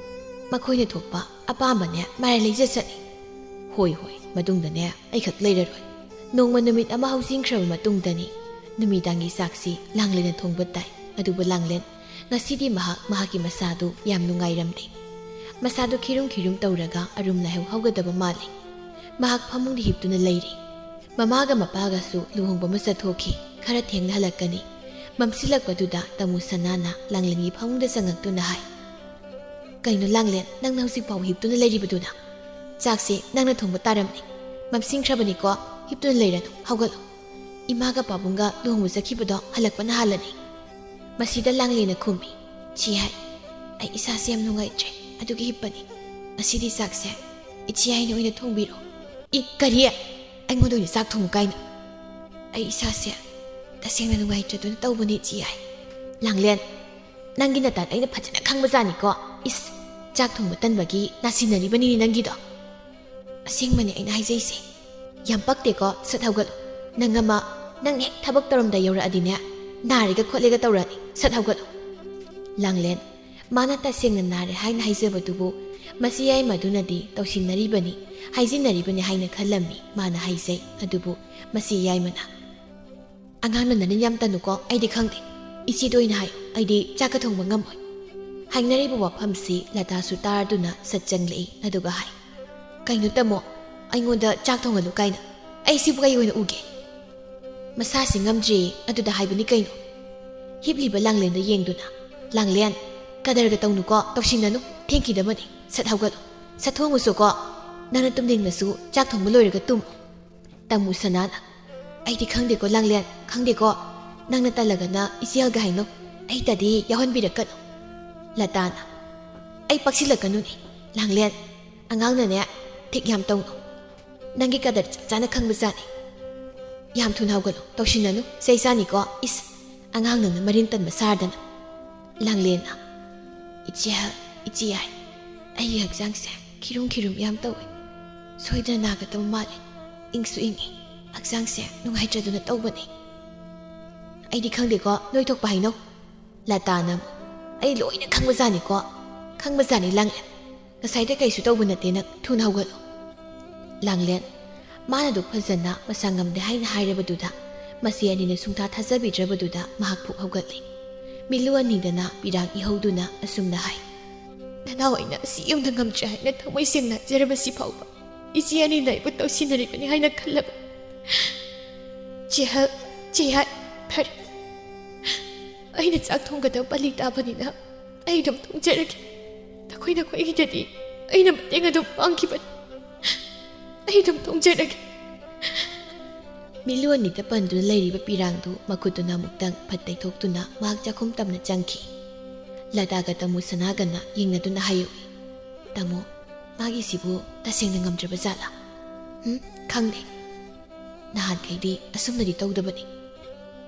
ꯃꯈꯣꯏꯅ ꯊꯣꯛꯄ ꯑꯄꯥꯝꯕꯅꯦ ꯃꯔꯥꯏ ꯂꯩꯖ ꯆꯠꯅꯤ꯫ ꯍꯣꯏ ꯍꯣꯏ, ꯃꯇꯨꯡꯗꯅꯦ ꯑꯩꯈꯛ ꯂꯩꯔꯔꯣꯏ꯫ ꯅꯣꯡꯃ ꯅꯨꯃꯤꯠ ꯑꯃ ꯍꯧꯖꯤꯟꯈ꯭ꯔꯕ ꯃꯇꯨꯡꯗꯅꯤ ꯅꯨꯃꯤꯗꯥꯡꯒꯤ ꯆꯥꯛꯁꯤ ꯂꯥꯡꯂꯦꯟꯅ ꯊꯣꯡꯕ ꯇꯥꯏ꯫ ꯑꯗꯨꯕꯨ ꯂꯥꯡꯂꯦꯟ ꯉꯁꯤꯗꯤ ꯃꯍꯥꯛ ꯃꯍꯥꯛꯀꯤ ꯃꯁꯥꯗꯨ ꯌꯥꯝ ꯅꯨꯡꯉꯥꯏꯔꯝꯗꯦ꯫ ꯃꯁꯥꯗꯨ ꯈꯤꯔꯨꯝ ꯈꯤꯔꯨꯝ ꯇꯧꯔꯒ ꯑꯔꯨꯝ ꯂꯥꯏꯍꯧ ꯍꯧꯒꯗꯕ ꯃꯥꯜꯂꯤ꯫ ꯃꯍꯥꯛ ꯐꯃꯨꯡꯗ ꯍꯤꯞꯇꯨꯅ ꯂꯩꯔꯤ꯫ ꯃꯃꯥꯒ ꯃꯄꯥꯒꯁꯨ ꯂꯨꯍꯣꯡꯕ ꯑꯃ ꯆꯠꯊꯣꯛꯈꯤ꯫ ꯈꯔ ꯊꯦꯡꯅ ꯍꯜꯂꯛꯀꯅꯤ꯫ ꯃꯝꯁꯤꯜꯂꯛꯄꯗꯨꯗ ꯇꯥꯃꯣ ꯁꯅꯥꯅ ꯂꯥꯡꯂꯦꯟꯒꯤ ꯐꯃꯨꯡꯗ ꯆꯪꯉꯛꯇꯨꯅ ꯍꯥꯏ, "ꯀꯩꯅꯣ ꯂꯥꯡꯂꯦꯟ, ꯅꯪꯅ ꯍꯧꯖꯤꯛ ꯐꯥꯎ ꯍꯤꯞꯇꯨꯅ ꯂꯩꯔꯤꯕꯗꯨꯅ? ꯆꯥꯛꯁꯦ ꯅꯪꯅ ꯊꯣꯡꯕ ꯇꯥꯔꯝꯅꯤ꯫ ꯃꯝꯁꯤꯟꯈ꯭ꯔꯕꯅꯤꯀꯣ, ꯍꯤꯞꯇꯨꯅ ꯂꯩꯔꯅꯨ, ꯍꯧꯒꯠꯂꯣ꯫ ꯏꯃꯥꯒ ꯄꯥꯕꯨꯡꯒ ꯂꯨꯍꯣꯡꯕ ꯆꯠꯈꯤꯕꯗꯣ ꯍꯜꯂꯛꯄꯅ ꯍꯥꯜꯂꯅꯤ꯫" ꯃꯁꯤꯗ ꯂꯥꯡꯂꯦꯟꯅ ꯈꯨꯝꯃꯤ, "ꯏꯆꯦ ꯌꯥꯏ, ꯑꯩ ꯏꯁꯥꯁꯦ ꯌꯥꯝ ꯅꯨꯡꯉꯥꯏꯇ꯭ꯔꯦ, ꯑꯗꯨꯒꯤ ꯍꯤꯞꯄꯅꯤ꯫ ꯉꯁꯤꯗꯤ ꯆꯥꯛꯁꯦ ꯏꯆꯦ ꯌꯥꯏꯅ ꯑꯣꯏꯅ ꯊꯣꯡꯕꯤꯔꯣ꯫" "ꯏ, ꯀꯔꯤ? ꯑꯩꯉꯣꯟꯗ ꯑꯣꯏꯅ ꯆꯥꯛ ꯊꯣꯡꯉꯨ ꯀꯥꯏꯅ? ꯑꯩ ꯏꯁꯥꯁꯦ ꯇꯁꯦꯡꯅ ꯅꯨꯡꯉꯥꯏꯇ꯭ꯔꯗꯨꯅ ꯇꯧꯕꯅꯤ, ꯏꯆꯦ ꯌꯥꯏ꯫" "ꯂꯥꯡꯂꯦꯟ, ꯅꯪꯒꯤ ꯅꯇꯥꯗ ꯑꯩꯅ ꯐꯖꯅ ꯈꯪꯕꯖꯥꯠꯅꯤꯀꯣ꯫ ꯏꯁ, ꯆꯥꯛ ꯊꯣꯡꯕ ꯇꯟꯕꯒꯤ ꯅꯥꯁꯤꯟꯅꯔꯤꯕꯅꯤꯅꯦ ꯅꯪꯒꯤꯗꯣ꯫ ꯑꯁꯦꯡꯕꯅꯦ ꯑꯩꯅ ꯍꯥꯏꯖꯩꯁꯦ꯫ ꯌꯥꯝ ꯄꯛꯇꯦꯀꯣ, ꯁꯠ ꯍꯧꯒꯠꯂꯨ꯫ ꯅꯪ ꯑꯃ, ꯅꯪ ꯍꯦꯛ ꯊꯕꯛ ꯇꯧꯔꯝꯗꯥꯏ ꯌꯧꯔꯛꯑꯗꯤꯅꯦ, ꯅꯥꯔꯦꯒ ꯈꯣꯠꯂꯦꯒ ꯇꯧꯔꯛꯑꯅꯤ꯫ ꯁꯠ ꯍꯧꯒꯠꯂꯨ꯫" ꯂꯥꯡꯂꯦꯟ, ꯃꯥꯅ ꯇꯁꯦꯡꯅ ꯅꯥꯔꯦ ꯍꯥꯏꯅ ꯍꯥꯏꯖꯕꯗꯨꯕꯨ ꯃꯁꯤ ꯌꯥꯏꯃꯗꯨꯅꯗꯤ ꯇꯧꯁꯤꯟꯅꯔꯤꯕꯅꯤ, ꯍꯥꯏꯖꯤꯟꯅꯔꯤꯕꯅꯤ ꯍꯥꯏꯅ ꯈꯜꯂꯝꯃꯤ꯫ ꯃꯥꯅ ꯍꯥꯏꯖꯩ꯫ ꯑꯗꯨꯕꯨ ꯃꯁꯤ ꯌꯥꯏꯃꯅ, "ꯑꯉꯥꯡꯅ ꯅꯅꯤꯟ ꯌꯥꯝ ꯇꯥꯅꯨꯀꯣ, ꯑꯩꯗꯤ ꯈꯪꯗꯦ꯫ ꯏꯆꯦꯗ ꯑꯣꯏꯅ ꯍꯥꯏꯌꯨ, ꯑꯩꯗꯤ ꯆꯥꯛꯀ ꯊꯣꯡꯕ ꯉꯝꯃꯣꯏ꯫" ꯍꯥꯏꯅꯔꯤꯕ ꯋꯥꯐꯝꯁꯤ ꯂꯇꯥꯁꯨ ꯇꯥꯔꯗꯨꯅ ꯁꯠ ꯆꯪꯂꯛꯏ꯫ ꯑꯗꯨꯒ ꯍꯥꯏ, "ꯀꯩꯅꯣ ꯇꯥꯃꯣ, ꯑꯩꯉꯣꯟꯗ ꯆꯥꯛ ꯊꯣꯡꯍꯜꯂꯨ ꯀꯥꯏꯅ? ꯑꯩ ꯁꯤꯕꯨ ꯀꯩ ꯑꯣꯏꯅ ꯎꯒꯦ?" ꯃꯁꯥꯁꯤ ꯉꯝꯗ꯭ꯔꯦ꯫ "ꯑꯗꯨꯗ ꯍꯥꯏꯕꯅꯤ ꯀꯩꯅꯣ꯫" ꯍꯤꯞꯂꯤꯕ ꯂꯥꯡꯂꯦꯟꯗ ꯌꯦꯡꯗꯨꯅ, "ꯂꯥꯡꯂꯦꯟ, ꯀꯗꯔꯒ ꯇꯧꯅꯨꯀꯣ, ꯇꯧꯁꯤꯟꯅꯅꯨ, ꯊꯦꯡꯈꯤꯗꯕꯅꯤ꯫ ꯁꯠ ꯍꯧꯒꯠꯂꯨ, ꯁꯠ ꯊꯣꯡꯉꯨꯁꯨꯀꯣ꯫ ꯅꯪꯅ ꯇꯨꯝꯅꯤꯡꯂꯁꯨ ꯆꯥꯛ ꯊꯣꯡꯕ ꯂꯣꯏꯔꯒ ꯇꯨꯝꯃꯨ꯫" ꯇꯥꯃꯨ ꯁꯅꯥꯅ, "ꯑꯩꯗꯤ ꯈꯪꯗꯦꯀꯣ ꯂꯥꯡꯂꯦꯟ, ꯈꯪꯗꯦꯀꯣ꯫ ꯅꯪꯅ ꯇꯜꯂꯒꯅ ꯏꯆꯦꯜꯒ ꯍꯥꯏꯅꯧ, ꯑꯩꯇꯗꯤ ꯌꯥꯎꯍꯟꯕꯤꯔꯛꯀꯅꯨ꯫" ꯂꯇꯥꯅ, "ꯑꯩ ꯄꯛꯁꯤꯜꯂꯛꯀꯅꯨꯅꯦ ꯂꯥꯡꯂꯦꯟ, ꯑꯉꯥꯡꯅꯅꯦ ꯊꯤꯛ ꯌꯥꯝ ꯇꯧꯅꯨ꯫ ꯅꯪꯒꯤ ꯀꯗꯔ ꯆꯞ ꯆꯥꯅ ꯈꯪꯕꯖꯥꯠꯅꯤ꯫ ꯌꯥꯝ ꯊꯨꯅ ꯍꯧꯒꯠꯂꯨ, ꯇꯧꯁꯤꯟꯅꯅꯨ, ꯆꯩ ꯆꯥꯅꯤꯀꯣ꯫ ꯏꯁ, ꯑꯉꯥꯡ ꯅꯪꯅ ꯃꯔꯤꯟ ꯇꯟꯕ ꯁꯥꯔꯗꯅ꯫" ꯂꯥꯡꯂꯦꯟꯅ, "ꯏꯆꯦ, ꯏꯆꯦ ꯌꯥꯏ, ꯑꯩꯒꯤ ꯍꯛꯆꯥꯡꯁꯦ ꯈꯤꯔꯨꯝ ꯈꯤꯔꯨꯝ ꯌꯥꯝ ꯇꯧꯏ꯫ ꯁꯣꯏꯗꯅ ꯅꯥꯒꯗꯕ ꯃꯥꯜꯂꯦ꯫ ꯏꯪꯁꯨ ꯏꯪꯉꯤ, ꯍꯛꯆꯥꯡꯁꯦ ꯅꯨꯡꯉꯥꯏꯇ꯭ꯔꯗꯨꯅ ꯇꯧꯕꯅꯤ꯫ ꯑꯩꯗꯤ ꯈꯪꯗꯦꯀꯣ, ꯅꯣꯏ ꯊꯣꯛꯄ ꯍꯥꯏꯅꯧ꯫ ꯂꯇꯥꯅ ꯑꯃꯨꯛ, "ꯑꯩ ꯂꯣꯏꯅ ꯈꯪꯕꯖꯥꯠꯅꯤꯀꯣ꯫ ꯈꯪꯕꯖꯥꯠꯅꯤ ꯂꯥꯡꯂꯦꯟ꯫ ꯉꯁꯥꯏꯗ ꯀꯩꯁꯨ ꯇꯧꯕ ꯅꯠꯇꯦ ꯅꯪ, ꯊꯨꯅ ꯍꯧꯒꯠꯂꯣ꯫" ꯂꯥꯡꯂꯦꯟ, ꯃꯥꯅ ꯑꯗꯨꯛ ꯐꯖꯅ ꯃꯁꯥ ꯉꯝꯗꯦ ꯍꯥꯏꯅ ꯍꯥꯏꯔꯕꯗꯨꯗ, ꯃꯁꯤ ꯑꯅꯤꯅ ꯁꯨꯡꯊꯥ ꯊꯥꯖꯕꯤꯗ꯭ꯔꯕꯗꯨꯗ ꯃꯍꯥꯛ ꯐꯨꯛ ꯍꯧꯒꯠꯂꯤ꯫ ꯃꯤꯠꯂꯨ ꯑꯅꯤꯗꯅ ꯄꯤꯔꯥꯡ ꯏꯍꯧꯗꯨꯅ ꯑꯁꯨꯝꯅ ꯍꯥꯏ, "ꯅꯅꯥꯎ ꯑꯩꯅ ꯑꯁꯤ ꯌꯧꯅ ꯉꯝꯗ꯭ꯔꯦ ꯍꯥꯏꯅ ꯊꯃꯣꯏ ꯁꯦꯡꯅ ꯍꯥꯏꯖꯔꯕꯁꯤ ꯐꯥꯎꯕ ꯏꯆꯦ ꯑꯅꯤꯅ ꯑꯩꯕꯨ ꯇꯧꯁꯤꯟꯅꯔꯤꯕꯅꯤ ꯍꯥꯏꯅ ꯈꯜꯂꯕ꯫ ꯆꯦꯍꯜ, ꯆꯦꯍꯥꯏ, ꯐꯔꯦ꯫ ꯑꯩꯅ ꯆꯥꯛ ꯊꯣꯡꯒꯗꯕ ꯄꯜꯂꯤ ꯇꯥꯕꯅꯤꯅ ꯑꯩ ꯑꯗꯨꯝ ꯊꯣꯡꯖꯔꯒꯦ꯫ ꯅꯈꯣꯏ ꯅꯈꯣꯏꯒꯤꯗꯗꯤ ꯑꯩꯅ ꯃꯇꯦꯡ ꯑꯗꯨꯝ ꯄꯥꯡꯈꯤꯕꯅꯤ꯫ ꯑꯩ ꯑꯗꯨꯝ ꯊꯣꯡꯖꯔꯒꯦ꯫" ꯃꯤꯠꯂꯨ ꯑꯅꯤꯗ ꯄꯟꯗꯨꯅ ꯂꯩꯔꯤꯕ ꯄꯤꯔꯥꯡꯗꯨ ꯃꯈꯨꯠꯇꯨꯅ ꯑꯃꯨꯛꯇꯪ ꯐꯠ ꯇꯩꯊꯣꯛꯇꯨꯅ ꯃꯍꯥꯛ ꯆꯥꯛꯈꯨꯝ ꯇꯝꯅ ꯆꯪꯈꯤ꯫ ꯂꯇꯥꯒ ꯇꯥꯃꯣ ꯁꯅꯥꯒꯅ ꯌꯦꯡꯅꯗꯨꯅ ꯍꯥꯏꯍꯧꯏ, "ꯇꯥꯃꯣ, ꯃꯥꯒꯤꯁꯤꯕꯨ ꯇꯁꯦꯡꯅ ꯉꯝꯗ꯭ꯔꯕ ꯖꯥꯠꯂꯥ? ꯎꯝ, ꯈꯪꯗꯦ꯫ ꯅꯍꯥꯟꯈꯩꯗꯤ ꯑꯁꯨꯝꯅꯗꯤ ꯇꯧꯗꯕꯅꯤ꯫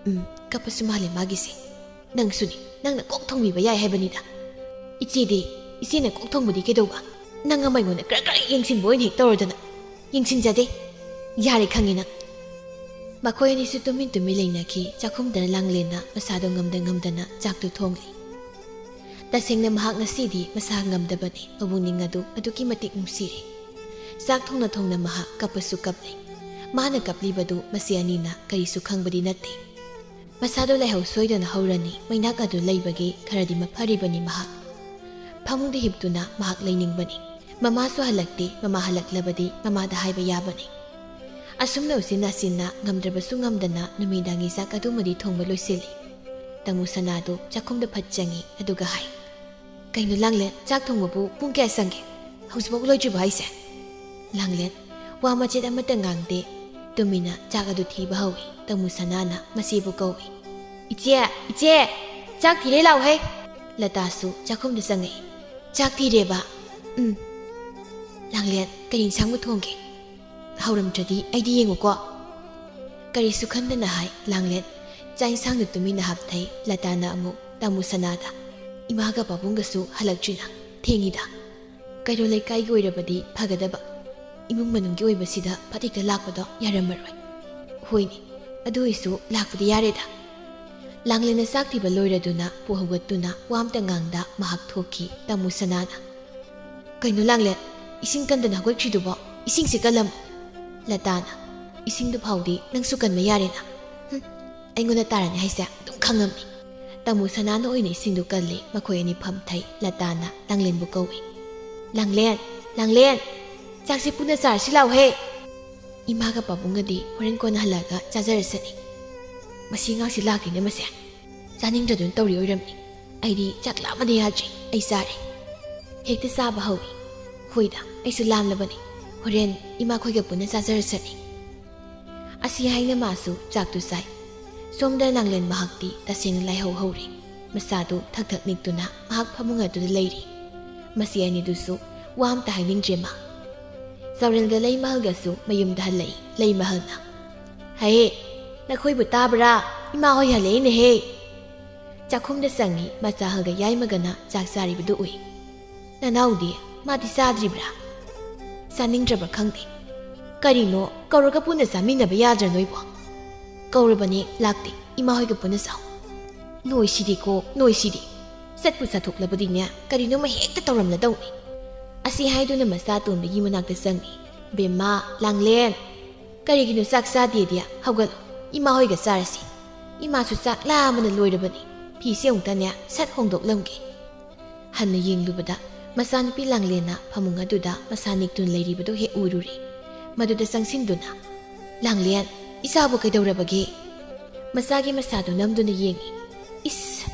ꯎꯝ, ꯀꯞꯄꯁꯨ ꯃꯥꯜꯂꯦ ꯃꯥꯒꯤꯁꯦ꯫ ꯅꯪꯁꯨꯅꯤ, ꯅꯪꯅ ꯀꯣꯛ ꯊꯣꯡꯕꯤꯕ ꯌꯥꯏ ꯍꯥꯏꯕꯅꯤꯗ꯫ ꯏꯆꯦꯗꯤ, ꯏꯆꯦꯅ ꯀꯣꯛ ꯊꯣꯡꯕꯗꯤ ꯀꯩꯗꯧꯕ? ꯅꯪ ꯑꯃ ꯑꯩꯉꯣꯟꯗ ꯈꯔ ꯈꯔ ꯌꯦꯡꯁꯤꯟꯕ ꯑꯣꯏꯅ ꯍꯦꯛ ꯇꯧꯔꯗꯅ꯫ ꯌꯦꯡꯁꯤꯟꯖꯗꯦ꯫ ꯌꯥꯔꯦ, ꯈꯪꯉꯦ ꯅꯪ꯫" ꯃꯈꯣꯏ ꯑꯅꯤꯁꯨ ꯇꯨꯃꯤꯟ ꯇꯨꯃꯤꯟ ꯂꯩꯅꯈꯤ꯫ ꯆꯥꯛꯈꯨꯝꯗꯅ ꯂꯥꯡꯂꯦꯟꯅ ꯃꯁꯥꯗꯣ ꯉꯝꯗ ꯉꯝꯗꯅ ꯆꯥꯛꯇꯨ ꯊꯣꯡꯂꯤ꯫ ꯇꯁꯦꯡꯅ ꯃꯍꯥꯛ ꯉꯁꯤꯗꯤ ꯃꯁꯥ ꯉꯝꯗꯕꯅꯤ꯫ ꯃꯕꯨꯛꯅꯤꯡ ꯑꯗꯨ ꯑꯗꯨꯛꯀꯤ ꯃꯇꯤꯛ ꯅꯨꯡꯁꯤꯔꯦ꯫ ꯆꯥꯛ ꯊꯣꯡꯅ ꯊꯣꯡꯅ ꯃꯍꯥꯛ ꯀꯞꯄꯁꯨ ꯀꯞꯂꯤ꯫ ꯃꯥꯅ ꯀꯞꯂꯤꯕꯗꯨ ꯃꯁꯤ ꯑꯅꯤꯅ ꯀꯔꯤꯁꯨ ꯈꯪꯕꯗꯤ ꯅꯠꯇꯦ꯫ ꯃꯁꯥꯗꯣ ꯂꯥꯏꯍꯧ ꯁꯣꯏꯗꯅ ꯍꯧꯔꯅꯤ, ꯃꯩꯅꯥꯛ ꯑꯗꯨ ꯂꯩꯕꯒꯤ ꯈꯔꯗꯤ ꯃꯐꯔꯤꯕꯅꯤ ꯃꯍꯥꯛ꯫ ꯐꯃꯨꯡꯗ ꯍꯤꯞꯇꯨꯅ ꯃꯍꯥꯛ ꯂꯩꯅꯤꯡꯕꯅꯤ꯫ ꯃꯃꯥꯁꯨ ꯍꯜꯂꯛꯇꯦ, ꯃꯃꯥ ꯍꯜꯂꯛꯂꯕꯗꯤ ꯃꯃꯥꯗ ꯍꯥꯏꯕ ꯌꯥꯕꯅꯤ꯫ ꯑꯁꯨꯝꯅ ꯎꯆꯤꯟ ꯅꯥꯆꯤꯟꯅ ꯉꯝꯗ꯭ꯔꯕꯁꯨ ꯉꯝꯗꯅ ꯅꯨꯃꯤꯗꯥꯡꯒꯤ ꯆꯥꯛ ꯑꯗꯨꯃꯗꯤ ꯊꯣꯡꯕ ꯂꯣꯏꯁꯤꯜꯂꯤ꯫ ꯇꯥꯃꯣ ꯁꯅꯥꯗꯨ ꯆꯥꯛꯈꯨꯝꯗ ꯐꯠ ꯆꯪꯉꯤ, ꯑꯗꯨꯒ ꯍꯥꯏ, "ꯀꯩꯅꯣ ꯂꯥꯡꯂꯦꯟ, ꯆꯥꯛ ꯊꯣꯡꯕꯕꯨ ꯄꯨꯡ ꯀꯌꯥ ꯆꯪꯒꯦ? ꯍꯧꯖꯤꯛꯐꯥꯎ ꯂꯣꯏꯗ꯭ꯔꯤꯕꯣ ꯍꯥꯏꯁꯦ?" ꯂꯥꯡꯂꯦꯟ ꯋꯥ ꯃꯆꯦꯠ ꯑꯃꯠꯇ ꯉꯥꯡꯗꯦ꯫ ꯇꯨꯃꯤꯟꯅ ꯆꯥꯛ ꯑꯗꯨ ꯊꯤꯕ ꯍꯧꯏ꯫ ꯇꯥꯃꯣ ꯁꯅꯥꯅ ꯃꯆꯦꯕꯨ ꯀꯧꯏ꯫ "ꯏꯆꯦ, ꯏꯆꯦ, ꯆꯥꯛ ꯊꯤꯔꯦ ꯂꯥꯎꯍꯦ!" ꯂꯇꯥꯁꯨ ꯆꯥꯛꯈꯨꯝꯗ ꯆꯪꯉꯛꯏ꯫ "ꯆꯥꯛ ꯊꯤꯔꯦꯕ?" "ꯎꯝ꯫ ꯂꯥꯡꯂꯦꯟ, ꯀꯔꯤ ꯏꯟꯁꯥꯡꯕꯨ ꯊꯣꯡꯒꯦ? ꯍꯧꯔꯝꯗ꯭ꯔꯗꯤ ꯑꯩꯗꯤ ꯌꯦꯡꯉꯨꯀꯣ꯫" ꯀꯔꯤꯁꯨ ꯈꯟꯗꯅ ꯍꯥꯏ ꯂꯥꯡꯂꯦꯟ꯫ ꯆꯥꯛ ꯏꯟꯁꯥꯡꯗꯨ ꯇꯨꯃꯤꯟꯅ ꯍꯥꯞꯊꯩ꯫ ꯂꯇꯥꯅ ꯑꯃꯨꯛ ꯇꯥꯃꯣ ꯁꯅꯥꯗ, "ꯏꯃꯥꯒ ꯄꯥꯕꯨꯡꯒꯁꯨ ꯍꯜꯂꯛꯇ꯭ꯔꯤꯅ, ꯊꯦꯡꯉꯤꯗ꯫ ꯀꯩꯔꯣꯜ ꯂꯩꯀꯥꯏꯒꯤ ꯑꯣꯏꯔꯕꯗꯤ ꯐꯒꯗꯕ꯫" ꯏꯃꯨꯡ ꯃꯅꯨꯡꯒꯤ ꯑꯣꯏꯕꯁꯤꯗ ꯐꯠ ꯍꯦꯛꯇ ꯂꯥꯛꯄꯗꯣ ꯌꯥꯔꯝꯃꯔꯣꯏ꯫ ꯍꯣꯏꯅꯦ, ꯑꯗꯨ ꯑꯣꯏꯁꯨ ꯂꯥꯛꯄꯗꯤ ꯌꯥꯔꯦꯗ꯫ ꯂꯥꯡꯂꯦꯟꯅ ꯆꯥꯛ ꯊꯤꯕ ꯂꯣꯏꯔꯗꯨꯅ ꯄꯨ ꯍꯧꯒꯠꯇꯨꯅ ꯋꯥ ꯑꯝꯇ ꯉꯥꯡꯗ ꯃꯍꯥꯛ ꯊꯣꯛꯈꯤ꯫ ꯇꯥꯃꯣ ꯁꯅꯥꯅ, "ꯀꯩꯅꯣ ꯂꯥꯡꯂꯦꯟ, ꯏꯁꯤꯡ ꯀꯟꯗꯅ ꯍꯧꯒꯠꯈ꯭ꯔꯤꯗꯨꯕꯣ? ꯏꯁꯤꯡꯁꯦ ꯀꯜꯂꯝꯃꯣ꯫" ꯂꯇꯥꯅ, "ꯏꯁꯤꯡꯗꯨ ꯐꯥꯎꯗꯤ ꯅꯪꯁꯨ ꯀꯟꯕ ꯌꯥꯔꯦꯅ꯫ ꯍꯨꯝ, ꯑꯩꯉꯣꯟꯗ ꯇꯥꯔꯅꯤ ꯍꯥꯏꯁꯦ ꯑꯗꯨꯝ ꯈꯪꯉꯝꯅꯤ꯫" ꯇꯥꯃꯣ ꯁꯅꯥꯅ ꯑꯣꯏꯅ ꯏꯁꯤꯡꯗꯨ ꯀꯜꯂꯤ꯫ ꯃꯈꯣꯏ ꯑꯅꯤ ꯐꯝꯊꯩ꯫ ꯂꯇꯥꯅ ꯂꯥꯡꯂꯦꯟꯕꯨ ꯀꯧꯏ꯫ "ꯂꯥꯡꯂꯦꯟ, ꯂꯥꯡꯂꯦꯟ, ꯆꯥꯛꯁꯦ ꯄꯨꯟꯅ ꯆꯥꯔꯁꯤ ꯂꯥꯎꯍꯦ꯫ ꯏꯃꯥꯒ ꯄꯥꯕꯨꯡꯒꯗꯤ ꯍꯣꯔꯦꯟ ꯀꯣꯟꯅ ꯍꯜꯂꯛꯑꯒ ꯆꯥꯖꯔꯁꯅꯤ꯫ ꯃꯁꯤ ꯑꯉꯥꯡꯁꯤ ꯂꯥꯛꯇꯦꯅꯦ ꯃꯁꯦ꯫ ꯆꯥꯅꯤꯡꯗ꯭ꯔꯗꯨꯅ ꯇꯧꯔꯤ ꯑꯣꯏꯔꯝꯅꯤ꯫ ꯑꯩꯗꯤ ꯆꯥꯛ ꯂꯥꯝꯕꯅ ꯌꯥꯗ꯭ꯔꯦ꯫ ꯑꯩ ꯆꯥꯔꯦ꯫" ꯍꯦꯛꯇ ꯆꯥꯕ ꯍꯧꯏ꯫ "ꯍꯣꯏꯗ, ꯑꯩꯁꯨ ꯂꯥꯝꯂꯕꯅꯤ꯫ ꯍꯣꯔꯦꯟ ꯏꯃꯥꯈꯣꯏꯒ ꯄꯨꯟꯅ ꯆꯥꯖꯔꯁꯅꯤ꯫" ꯑꯁꯤ ꯍꯥꯏꯅ ꯃꯥꯁꯨ ꯆꯥꯛꯇꯨ ꯆꯥꯏ꯫ ꯁꯣꯝꯗ ꯂꯥꯡꯂꯦꯟ ꯃꯍꯥꯛꯇꯤ ꯇꯁꯦꯡꯅ ꯂꯥꯏꯍꯧ ꯍꯧꯔꯦ꯫ ꯃꯁꯥꯗꯨ ꯊꯛ ꯊꯛ ꯅꯤꯛꯇꯨꯅ ꯃꯍꯥꯛ ꯐꯃꯨꯡ ꯑꯗꯨꯗ ꯂꯩꯔꯤ꯫ ꯃꯁꯤ ꯑꯅꯤꯗꯨꯁꯨ ꯋꯥ ꯑꯝꯇ ꯍꯥꯏꯅꯤꯡꯗ꯭ꯔꯦ ꯃꯥ꯫ ꯆꯥꯎꯔꯦꯜꯒ ꯂꯩꯃꯍꯜꯒꯁꯨ ꯃꯌꯨꯝꯗ ꯍꯜꯂꯛꯏ꯫ ꯂꯩꯃꯍꯜꯅ, "ꯍꯦ, ꯅꯈꯣꯏꯕꯨ ꯇꯥꯕ꯭ꯔꯥ? ꯏꯃꯥ ꯍꯣꯏ ꯍꯜꯂꯛꯏꯅꯦꯍꯦ꯫" ꯆꯥꯛꯈꯨꯝꯗ ꯆꯪꯉꯤ꯫ ꯃꯆꯥꯍꯜꯒ ꯌꯥꯏꯃꯒꯅ ꯆꯥꯛ ꯆꯥꯔꯤꯕꯗꯨ ꯎꯏ꯫ "ꯅꯅꯥꯎꯗꯤ? ꯃꯥꯗꯤ ꯆꯥꯗ꯭ꯔꯤꯕ꯭ꯔꯥ?" "ꯆꯥꯅꯤꯡꯗ꯭ꯔꯕ꯭ꯔꯥ ꯈꯪꯗꯦ꯫ ꯀꯔꯤꯅꯣ, ꯀꯧꯔꯒ ꯄꯨꯟꯅ ꯆꯥꯃꯤꯟꯅꯕ ꯌꯥꯗ꯭ꯔꯥ ꯅꯣꯏꯕꯣ?" "ꯀꯧꯔꯕꯅꯦ, ꯂꯥꯛꯇꯦ꯫ ꯏꯃꯥ ꯍꯣꯏꯒ ꯄꯨꯟꯅ ꯆꯥꯎ꯫" "ꯅꯣꯏꯁꯤꯗꯤꯀꯣ, ꯅꯣꯏꯁꯤꯗꯤ꯫ ꯆꯠꯄꯨ ꯆꯠꯊꯣꯛꯂꯕꯗꯤꯅꯦ, ꯀꯔꯤꯅꯣꯃ ꯍꯦꯛꯇ ꯇꯧꯔꯝꯂꯗꯧꯅꯤ꯫" ꯑꯁꯤ ꯍꯥꯏꯗꯨꯅ ꯃꯆꯥ ꯑꯇꯣꯝꯕꯤꯒꯤ ꯃꯅꯥꯛꯇ ꯆꯪꯉꯤ꯫ "ꯕꯦꯝꯃ, ꯂꯥꯡꯂꯦꯟ, ꯀꯔꯤꯒꯤꯅꯣ ꯆꯥꯛ ꯆꯥꯗꯦꯗꯤ? ꯍꯧꯒꯠꯂꯣ, ꯏꯃꯥ ꯍꯣꯏꯒ ꯆꯥꯔꯁꯤ꯫ ꯏꯃꯥꯁꯨ ꯆꯥꯛ ꯂꯥꯝꯕꯅ ꯂꯣꯏꯔꯕꯅꯤ꯫ ꯐꯤꯁꯦ ꯑꯃꯨꯛꯇꯅꯦ ꯁꯠ ꯍꯣꯡꯗꯣꯛꯂꯝꯒꯦ꯫" ꯍꯟꯅ ꯌꯦꯡꯂꯨꯕꯗ ꯃꯆꯥꯅꯨꯄꯤ ꯂꯥꯡꯂꯦꯟꯅ ꯐꯃꯨꯡ ꯑꯗꯨꯗ ꯃꯁꯥ ꯅꯤꯛꯇꯨꯅ ꯂꯩꯔꯤꯕꯗꯨ ꯍꯦꯛ ꯎꯔꯨꯔꯦ꯫ ꯃꯗꯨꯗ ꯆꯪꯁꯤꯟꯗꯨꯅ, "ꯂꯥꯡꯂꯦꯟ, ꯏꯆꯥꯕꯨ ꯀꯩꯗꯧꯔꯕꯒꯦ?" ꯃꯆꯥꯒꯤ ꯃꯁꯥꯗꯨ ꯅꯝꯗꯨꯅ ꯌꯦꯡꯉꯤ꯫ "ꯏꯁ,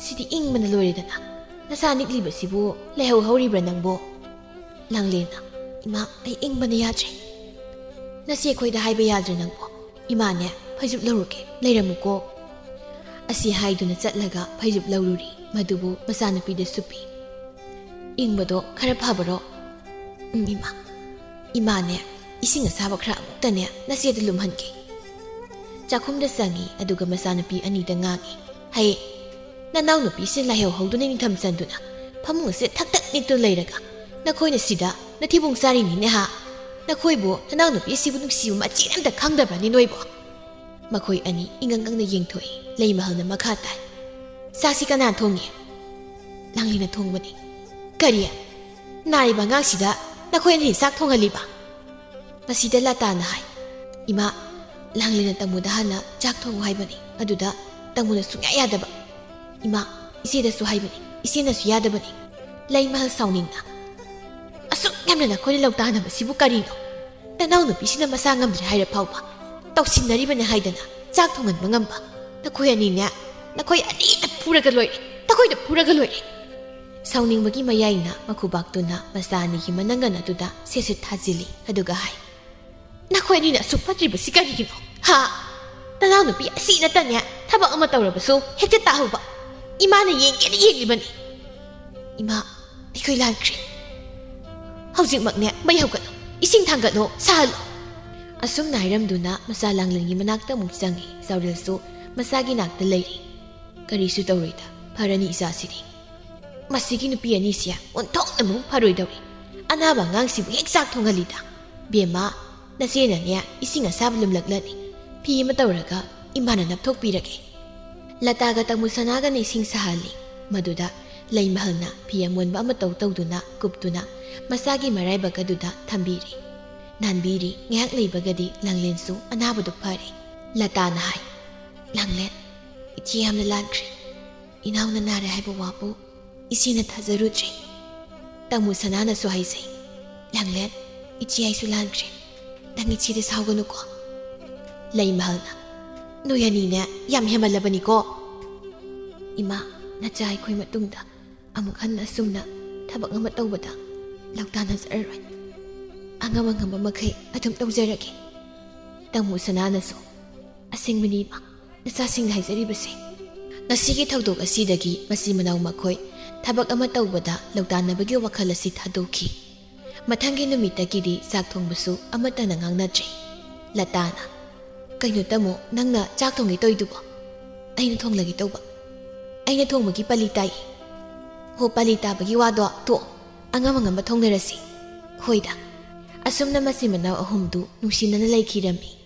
ꯁꯤꯗꯤ ꯏꯪꯕꯅ ꯂꯣꯏꯔꯦꯗꯅ꯫ ꯅꯁꯥ ꯅꯤꯛꯂꯤꯕꯁꯤꯕꯨ ꯂꯥꯏꯍꯧ ꯍꯧꯔꯤꯕ꯭ꯔꯥ ꯅꯪꯕꯣ?" ꯂꯥꯡꯂꯦꯟꯅ, "ꯏꯃꯥ, ꯑꯩ ꯏꯪꯕꯅ ꯌꯥꯗ꯭ꯔꯦ꯫" "ꯅꯆꯦ ꯑꯩꯈꯣꯏꯗ ꯍꯥꯏꯕ ꯌꯥꯗ꯭ꯔꯦ ꯅꯪꯕꯣ꯫ ꯏꯃꯥꯅꯦ, ꯐꯩꯖꯨꯞ ꯂꯧꯔꯨꯒꯦ, ꯂꯩꯔꯝꯃꯨꯀꯣ꯫" ꯑꯁꯤ ꯍꯥꯏꯗꯨꯅ ꯆꯠꯂꯒ ꯐꯩꯖꯨꯞ ꯂꯧꯔꯨꯔꯤ꯫ ꯃꯗꯨꯕꯨ ꯃꯆꯥꯅꯨꯄꯤꯗꯁꯨ ꯄꯤ꯫ "ꯏꯪꯕꯗꯣ ꯈꯔ ꯐꯕꯔꯣ?" "ꯎꯝ, ꯏꯃꯥ꯫ ꯏꯃꯥꯅꯦ, ꯏꯁꯤꯡ ꯑꯁꯥꯕ ꯈꯔ ꯑꯃꯨꯛꯇꯅꯦ ꯅꯆꯦꯗ ꯂꯨꯝꯍꯟꯒꯦ꯫" ꯆꯥꯛꯈꯨꯝꯗ ꯆꯪꯉꯤ, ꯑꯗꯨꯒ ꯃꯆꯥꯅꯨꯄꯤ ꯑꯅꯤꯗ ꯉꯥꯡꯉꯤ꯫ "ꯍꯩ, ꯅꯅꯥꯎꯅꯨꯄꯤꯁꯦ ꯂꯥꯏꯍꯧ ꯍꯧꯗꯨꯅ ꯅꯤꯡꯊꯝ ꯆꯟꯗꯨꯅ ꯐꯃꯨꯡ ꯑꯁꯤꯗ ꯊꯛ ꯊꯛ ꯅꯤꯛꯇꯨꯅ ꯂꯩꯔꯒ ꯅꯈꯣꯏꯅ ꯁꯤꯗ ꯅꯊꯤꯕꯣꯡ ꯆꯥꯔꯤꯅꯤꯅꯦ ꯍꯥ?" ꯅꯈꯣꯏꯕꯨ ꯅꯅꯥꯎꯅꯨꯄꯤ ꯑꯁꯤꯕꯨ ꯅꯨꯡꯁꯤꯕ ꯃꯆꯦꯠ ꯑꯝꯇ ꯈꯪꯗꯕ꯭ꯔꯅꯤ ꯅꯣꯏꯕꯣ?" ꯃꯈꯣꯏ ꯑꯅꯤ ꯏꯉꯪ ꯉꯪꯅ ꯌꯦꯡꯊꯣꯛꯏ꯫ ꯂꯩꯃꯍꯜꯅ ꯃꯈꯥ ꯇꯥꯏ, "ꯆꯥꯛꯁꯤ ꯀꯅꯥ ꯊꯣꯡꯉꯤ?" "ꯂꯥꯡꯂꯦꯟꯅ ꯊꯣꯡꯕꯅꯤ꯫" "ꯀꯔꯤ? ꯅꯥꯔꯤꯕ ꯑꯉꯥꯡꯁꯤꯗ ꯅꯈꯣꯏ ꯑꯅꯤ ꯆꯥꯛ ꯊꯣꯡꯍꯜꯂꯤꯕ?" ꯃꯁꯤꯗ ꯂꯇꯥꯅ ꯍꯥꯏ, "ꯏꯃꯥ, ꯂꯥꯡꯂꯦꯟꯅ ꯇꯥꯃꯣꯗ ꯍꯥꯟꯅ ꯆꯥꯛ ꯊꯣꯡꯉꯨ ꯍꯥꯏꯕꯅꯤ, ꯑꯗꯨꯗ ꯇꯥꯃꯣꯅ ꯁꯨꯡꯌꯥ ꯌꯥꯗꯕ꯫ ꯏꯃꯥ, ꯏꯆꯦꯗꯁꯨ ꯍꯥꯏꯕꯅꯤ, ꯏꯆꯦꯅꯁꯨ ꯌꯥꯗꯕꯅꯤ꯫" ꯂꯩꯃꯍꯜ ꯁꯥꯎꯅꯤꯡꯅ, "ꯑꯁꯨꯛ ꯌꯥꯝꯅ ꯅꯈꯣꯏꯅ ꯂꯧꯇꯥꯟꯅꯕꯁꯤꯕꯨ ꯀꯔꯤꯅꯣ? ꯅꯅꯥꯎꯅꯨꯄꯤꯁꯤꯅ ꯃꯁꯥ ꯉꯝꯗ꯭ꯔꯦ ꯍꯥꯏꯔ ꯐꯥꯎꯕ ꯇꯧꯁꯤꯟꯅꯔꯤꯕꯅꯤ ꯍꯥꯏꯗꯅ ꯆꯥꯛ ꯊꯣꯡꯍꯟꯕ ꯉꯝꯕ? ꯅꯈꯣꯏ ꯑꯅꯤꯅꯦ, ꯅꯈꯣꯏ ꯑꯅꯤꯗ ꯐꯨꯔꯒ ꯂꯣꯏꯔꯦ, ꯅꯈꯣꯏꯗ ꯐꯨꯔꯒ ꯂꯣꯏꯔꯦ꯫" ꯁꯥꯎꯅꯤꯡꯕꯒꯤ ꯃꯌꯥꯏꯅ ꯃꯈꯨꯕꯥꯛꯇꯨꯅ ꯃꯆꯥ ꯑꯅꯤꯒꯤ ꯃꯅꯪꯒꯟ ꯑꯗꯨꯗ ꯁꯦꯠ ꯁꯦꯠ ꯊꯥꯖꯤꯜꯂꯤ, ꯑꯗꯨꯒ ꯍꯥꯏ, "ꯅꯈꯣꯏ ꯑꯅꯤꯅ ꯑꯁꯨꯛ ꯐꯠꯇ꯭ꯔꯤꯕꯁꯤ ꯀꯔꯤꯒꯤꯅꯣ? ꯍꯥ? ꯅꯅꯥꯎꯅꯨꯄꯤ ꯑꯁꯤ ꯅꯠꯇꯅꯦ, ꯊꯕꯛ ꯑꯃ ꯇꯧꯔꯕꯁꯨ ꯍꯦꯛꯇ ꯇꯥꯍꯧꯕ꯫ ꯏꯃꯥꯅ ꯌꯦꯡꯒꯦꯅ ꯌꯦꯡꯂꯤꯕꯅꯤ꯫ ꯏꯃꯥ, ꯑꯩꯈꯣꯏ ꯂꯥꯟꯈ꯭ꯔꯦ꯫ ꯍꯧꯖꯤꯛꯃꯛꯅꯦ ꯃꯩ ꯍꯧꯒꯠꯂꯨ, ꯏꯁꯤꯡ ꯊꯥꯡꯒꯠꯂꯣ, ꯁꯥꯍꯜꯂꯣ꯫" ꯑꯁꯨꯝꯅ ꯍꯥꯏꯔꯝꯗꯨꯅ ꯃꯆꯥ ꯂꯥꯡꯂꯦꯟꯒꯤ ꯃꯅꯥꯛꯇ ꯑꯃꯨꯛ ꯆꯪꯉꯤ꯫ ꯆꯥꯎꯔꯦꯜꯁꯨ ꯃꯆꯥꯒꯤ ꯅꯥꯛꯇ ꯂꯩꯔꯤ꯫ "ꯀꯔꯤꯁꯨ ꯇꯧꯔꯣꯏꯗ, ꯐꯔꯅꯤ ꯏꯆꯥꯁꯤꯗꯤ꯫ ꯃꯁꯤꯒꯤ ꯅꯨꯄꯤ ꯑꯅꯤꯁꯦ ꯑꯣꯟꯊꯣꯛꯅ ꯃꯕꯨꯛ ꯐꯔꯣꯏꯗꯧꯔꯤ꯫ ꯑꯅꯥꯕ ꯑꯉꯥꯡꯁꯤꯕꯨ ꯍꯦꯛ ꯆꯥꯛ ꯊꯣꯡꯍꯜꯂꯤꯗ꯫ ꯕꯦꯝꯃ, ꯅꯆꯦꯅꯅꯦ ꯏꯁꯤꯡ ꯑꯁꯥꯕ ꯂꯨꯝꯂꯛꯂꯅꯤ꯫ ꯐꯤ ꯑꯃ ꯇꯧꯔꯒ ꯏꯃꯥꯅ ꯅꯞꯊꯣꯛꯄꯤꯔꯒꯦ꯫" ꯂꯇꯥꯒ ꯇꯥꯃꯨ ꯁꯅꯥꯒꯅ ꯏꯁꯤꯡ ꯁꯥꯍꯜꯂꯤ꯫ ꯃꯗꯨꯗ ꯂꯩꯃꯍꯜꯅ ꯐꯤ ꯑꯃꯣꯟꯕ ꯑꯃ ꯇꯧ ꯇꯧꯗꯨꯅ ꯀꯨꯞꯇꯨꯅ ꯃꯆꯥꯒꯤ ꯃꯔꯥꯏꯕꯛ ꯑꯗꯨꯗ ꯊꯝꯕꯤꯔꯤ꯫ ꯅꯥꯟꯕꯤꯔꯤ꯫ ꯉꯥꯏꯍꯥꯛ ꯂꯩꯕꯒꯗꯤ ꯂꯥꯡꯂꯦꯟꯁꯨ ꯑꯅꯥꯕꯗꯨ ꯐꯔꯦ꯫ ꯂꯇꯥꯅ ꯍꯥꯏ, "ꯂꯥꯡꯂꯦꯟ, ꯏꯆꯦ ꯌꯥꯝꯅ ꯂꯥꯟꯈ꯭ꯔꯦ꯫ ꯏꯅꯥꯎꯅ ꯅꯥꯔꯦ ꯍꯥꯏꯕ ꯋꯥꯕꯨ ꯏꯆꯦꯅ ꯊꯥꯖꯔꯨꯗ꯭ꯔꯦ꯫" ꯇꯥꯃꯨ ꯁꯅꯥꯅꯁꯨ ꯍꯥꯏꯖꯩ, "ꯂꯥꯡꯂꯦꯟ, ꯏꯆꯦ ꯑꯩꯁꯨ ꯂꯥꯟꯈ꯭ꯔꯦ꯫ ꯅꯪ ꯏꯆꯦꯗ ꯁꯥꯎꯒꯅꯨꯀꯣ꯫" ꯂꯩꯃꯍꯜꯅ, "ꯅꯣꯏ ꯑꯅꯤꯅꯦ ꯌꯥꯝ ꯍꯦꯟꯃꯜꯂꯕꯅꯤꯀꯣ꯫ ꯏꯃꯥ, ꯅꯆꯥ ꯑꯩꯈꯣꯏ ꯃꯇꯨꯡꯗ ꯑꯃꯨꯛ ꯍꯟꯅ ꯑꯁꯨꯝꯅ ꯊꯕꯛ ꯑꯃ ꯇꯧꯕꯗ ꯂꯧꯇꯥꯟꯅꯖꯔꯔꯣꯏ꯫ ꯑꯉꯝ ꯑꯉꯝꯕ ꯃꯈꯩ ꯑꯗꯨꯝ ꯇꯧꯖꯔꯒꯦ꯫" ꯇꯥꯃꯨ ꯁꯅꯥꯅꯁꯨ, "ꯑꯁꯦꯡꯕꯅꯤ ꯏꯃꯥ, ꯅꯆꯥꯁꯤꯡꯅ ꯍꯥꯏꯖꯔꯤꯕꯁꯦ꯫" ꯉꯁꯤꯒꯤ ꯊꯧꯗꯣꯛ ꯑꯁꯤꯗꯒꯤ ꯃꯆꯤꯟ ꯃꯅꯥꯎ ꯃꯈꯣꯏ ꯊꯕꯛ ꯑꯃ ꯇꯧꯕꯗ ꯂꯧꯇꯥꯟꯅꯕꯒꯤ ꯋꯥꯈꯜ ꯑꯁꯤ ꯊꯥꯗꯣꯛꯈꯤ꯫ ꯃꯊꯪꯒꯤ ꯅꯨꯃꯤꯠꯇꯒꯤꯗꯤ ꯆꯥꯛ ꯊꯣꯡꯕꯁꯨ ꯑꯃꯠꯇꯅ ꯉꯥꯡꯅꯗ꯭ꯔꯦ꯫ ꯂꯇꯥꯅ, "ꯀꯩꯅꯣ ꯇꯥꯃꯣ, ꯅꯪꯅ ꯆꯥꯛ ꯊꯣꯡꯒꯦ ꯇꯧꯔꯤꯗꯨꯕꯣ?" "ꯑꯩꯅ ꯊꯣꯡꯂꯒꯦ ꯇꯧꯕ꯫ ꯑꯩꯅ ꯊꯣꯡꯕꯒꯤ ꯄꯂꯤ ꯇꯥꯏ꯫" "ꯍꯣ, ꯄꯂꯤ ꯇꯥꯕꯒꯤ ꯋꯥꯗꯣ ꯇꯣꯛꯑꯣ, ꯑꯉꯝ ꯑꯉꯝꯕ ꯊꯣꯡꯅꯔꯁꯤ꯫" "ꯍꯣꯏꯗ꯫" ꯑꯁꯨꯝꯅ ꯃꯆꯤꯟ ꯃꯅꯥꯎ ꯑꯍꯨꯝꯗꯨ ꯅꯨꯡꯁꯤꯅꯅ ꯂꯩꯈꯤꯔꯝꯃꯤ꯫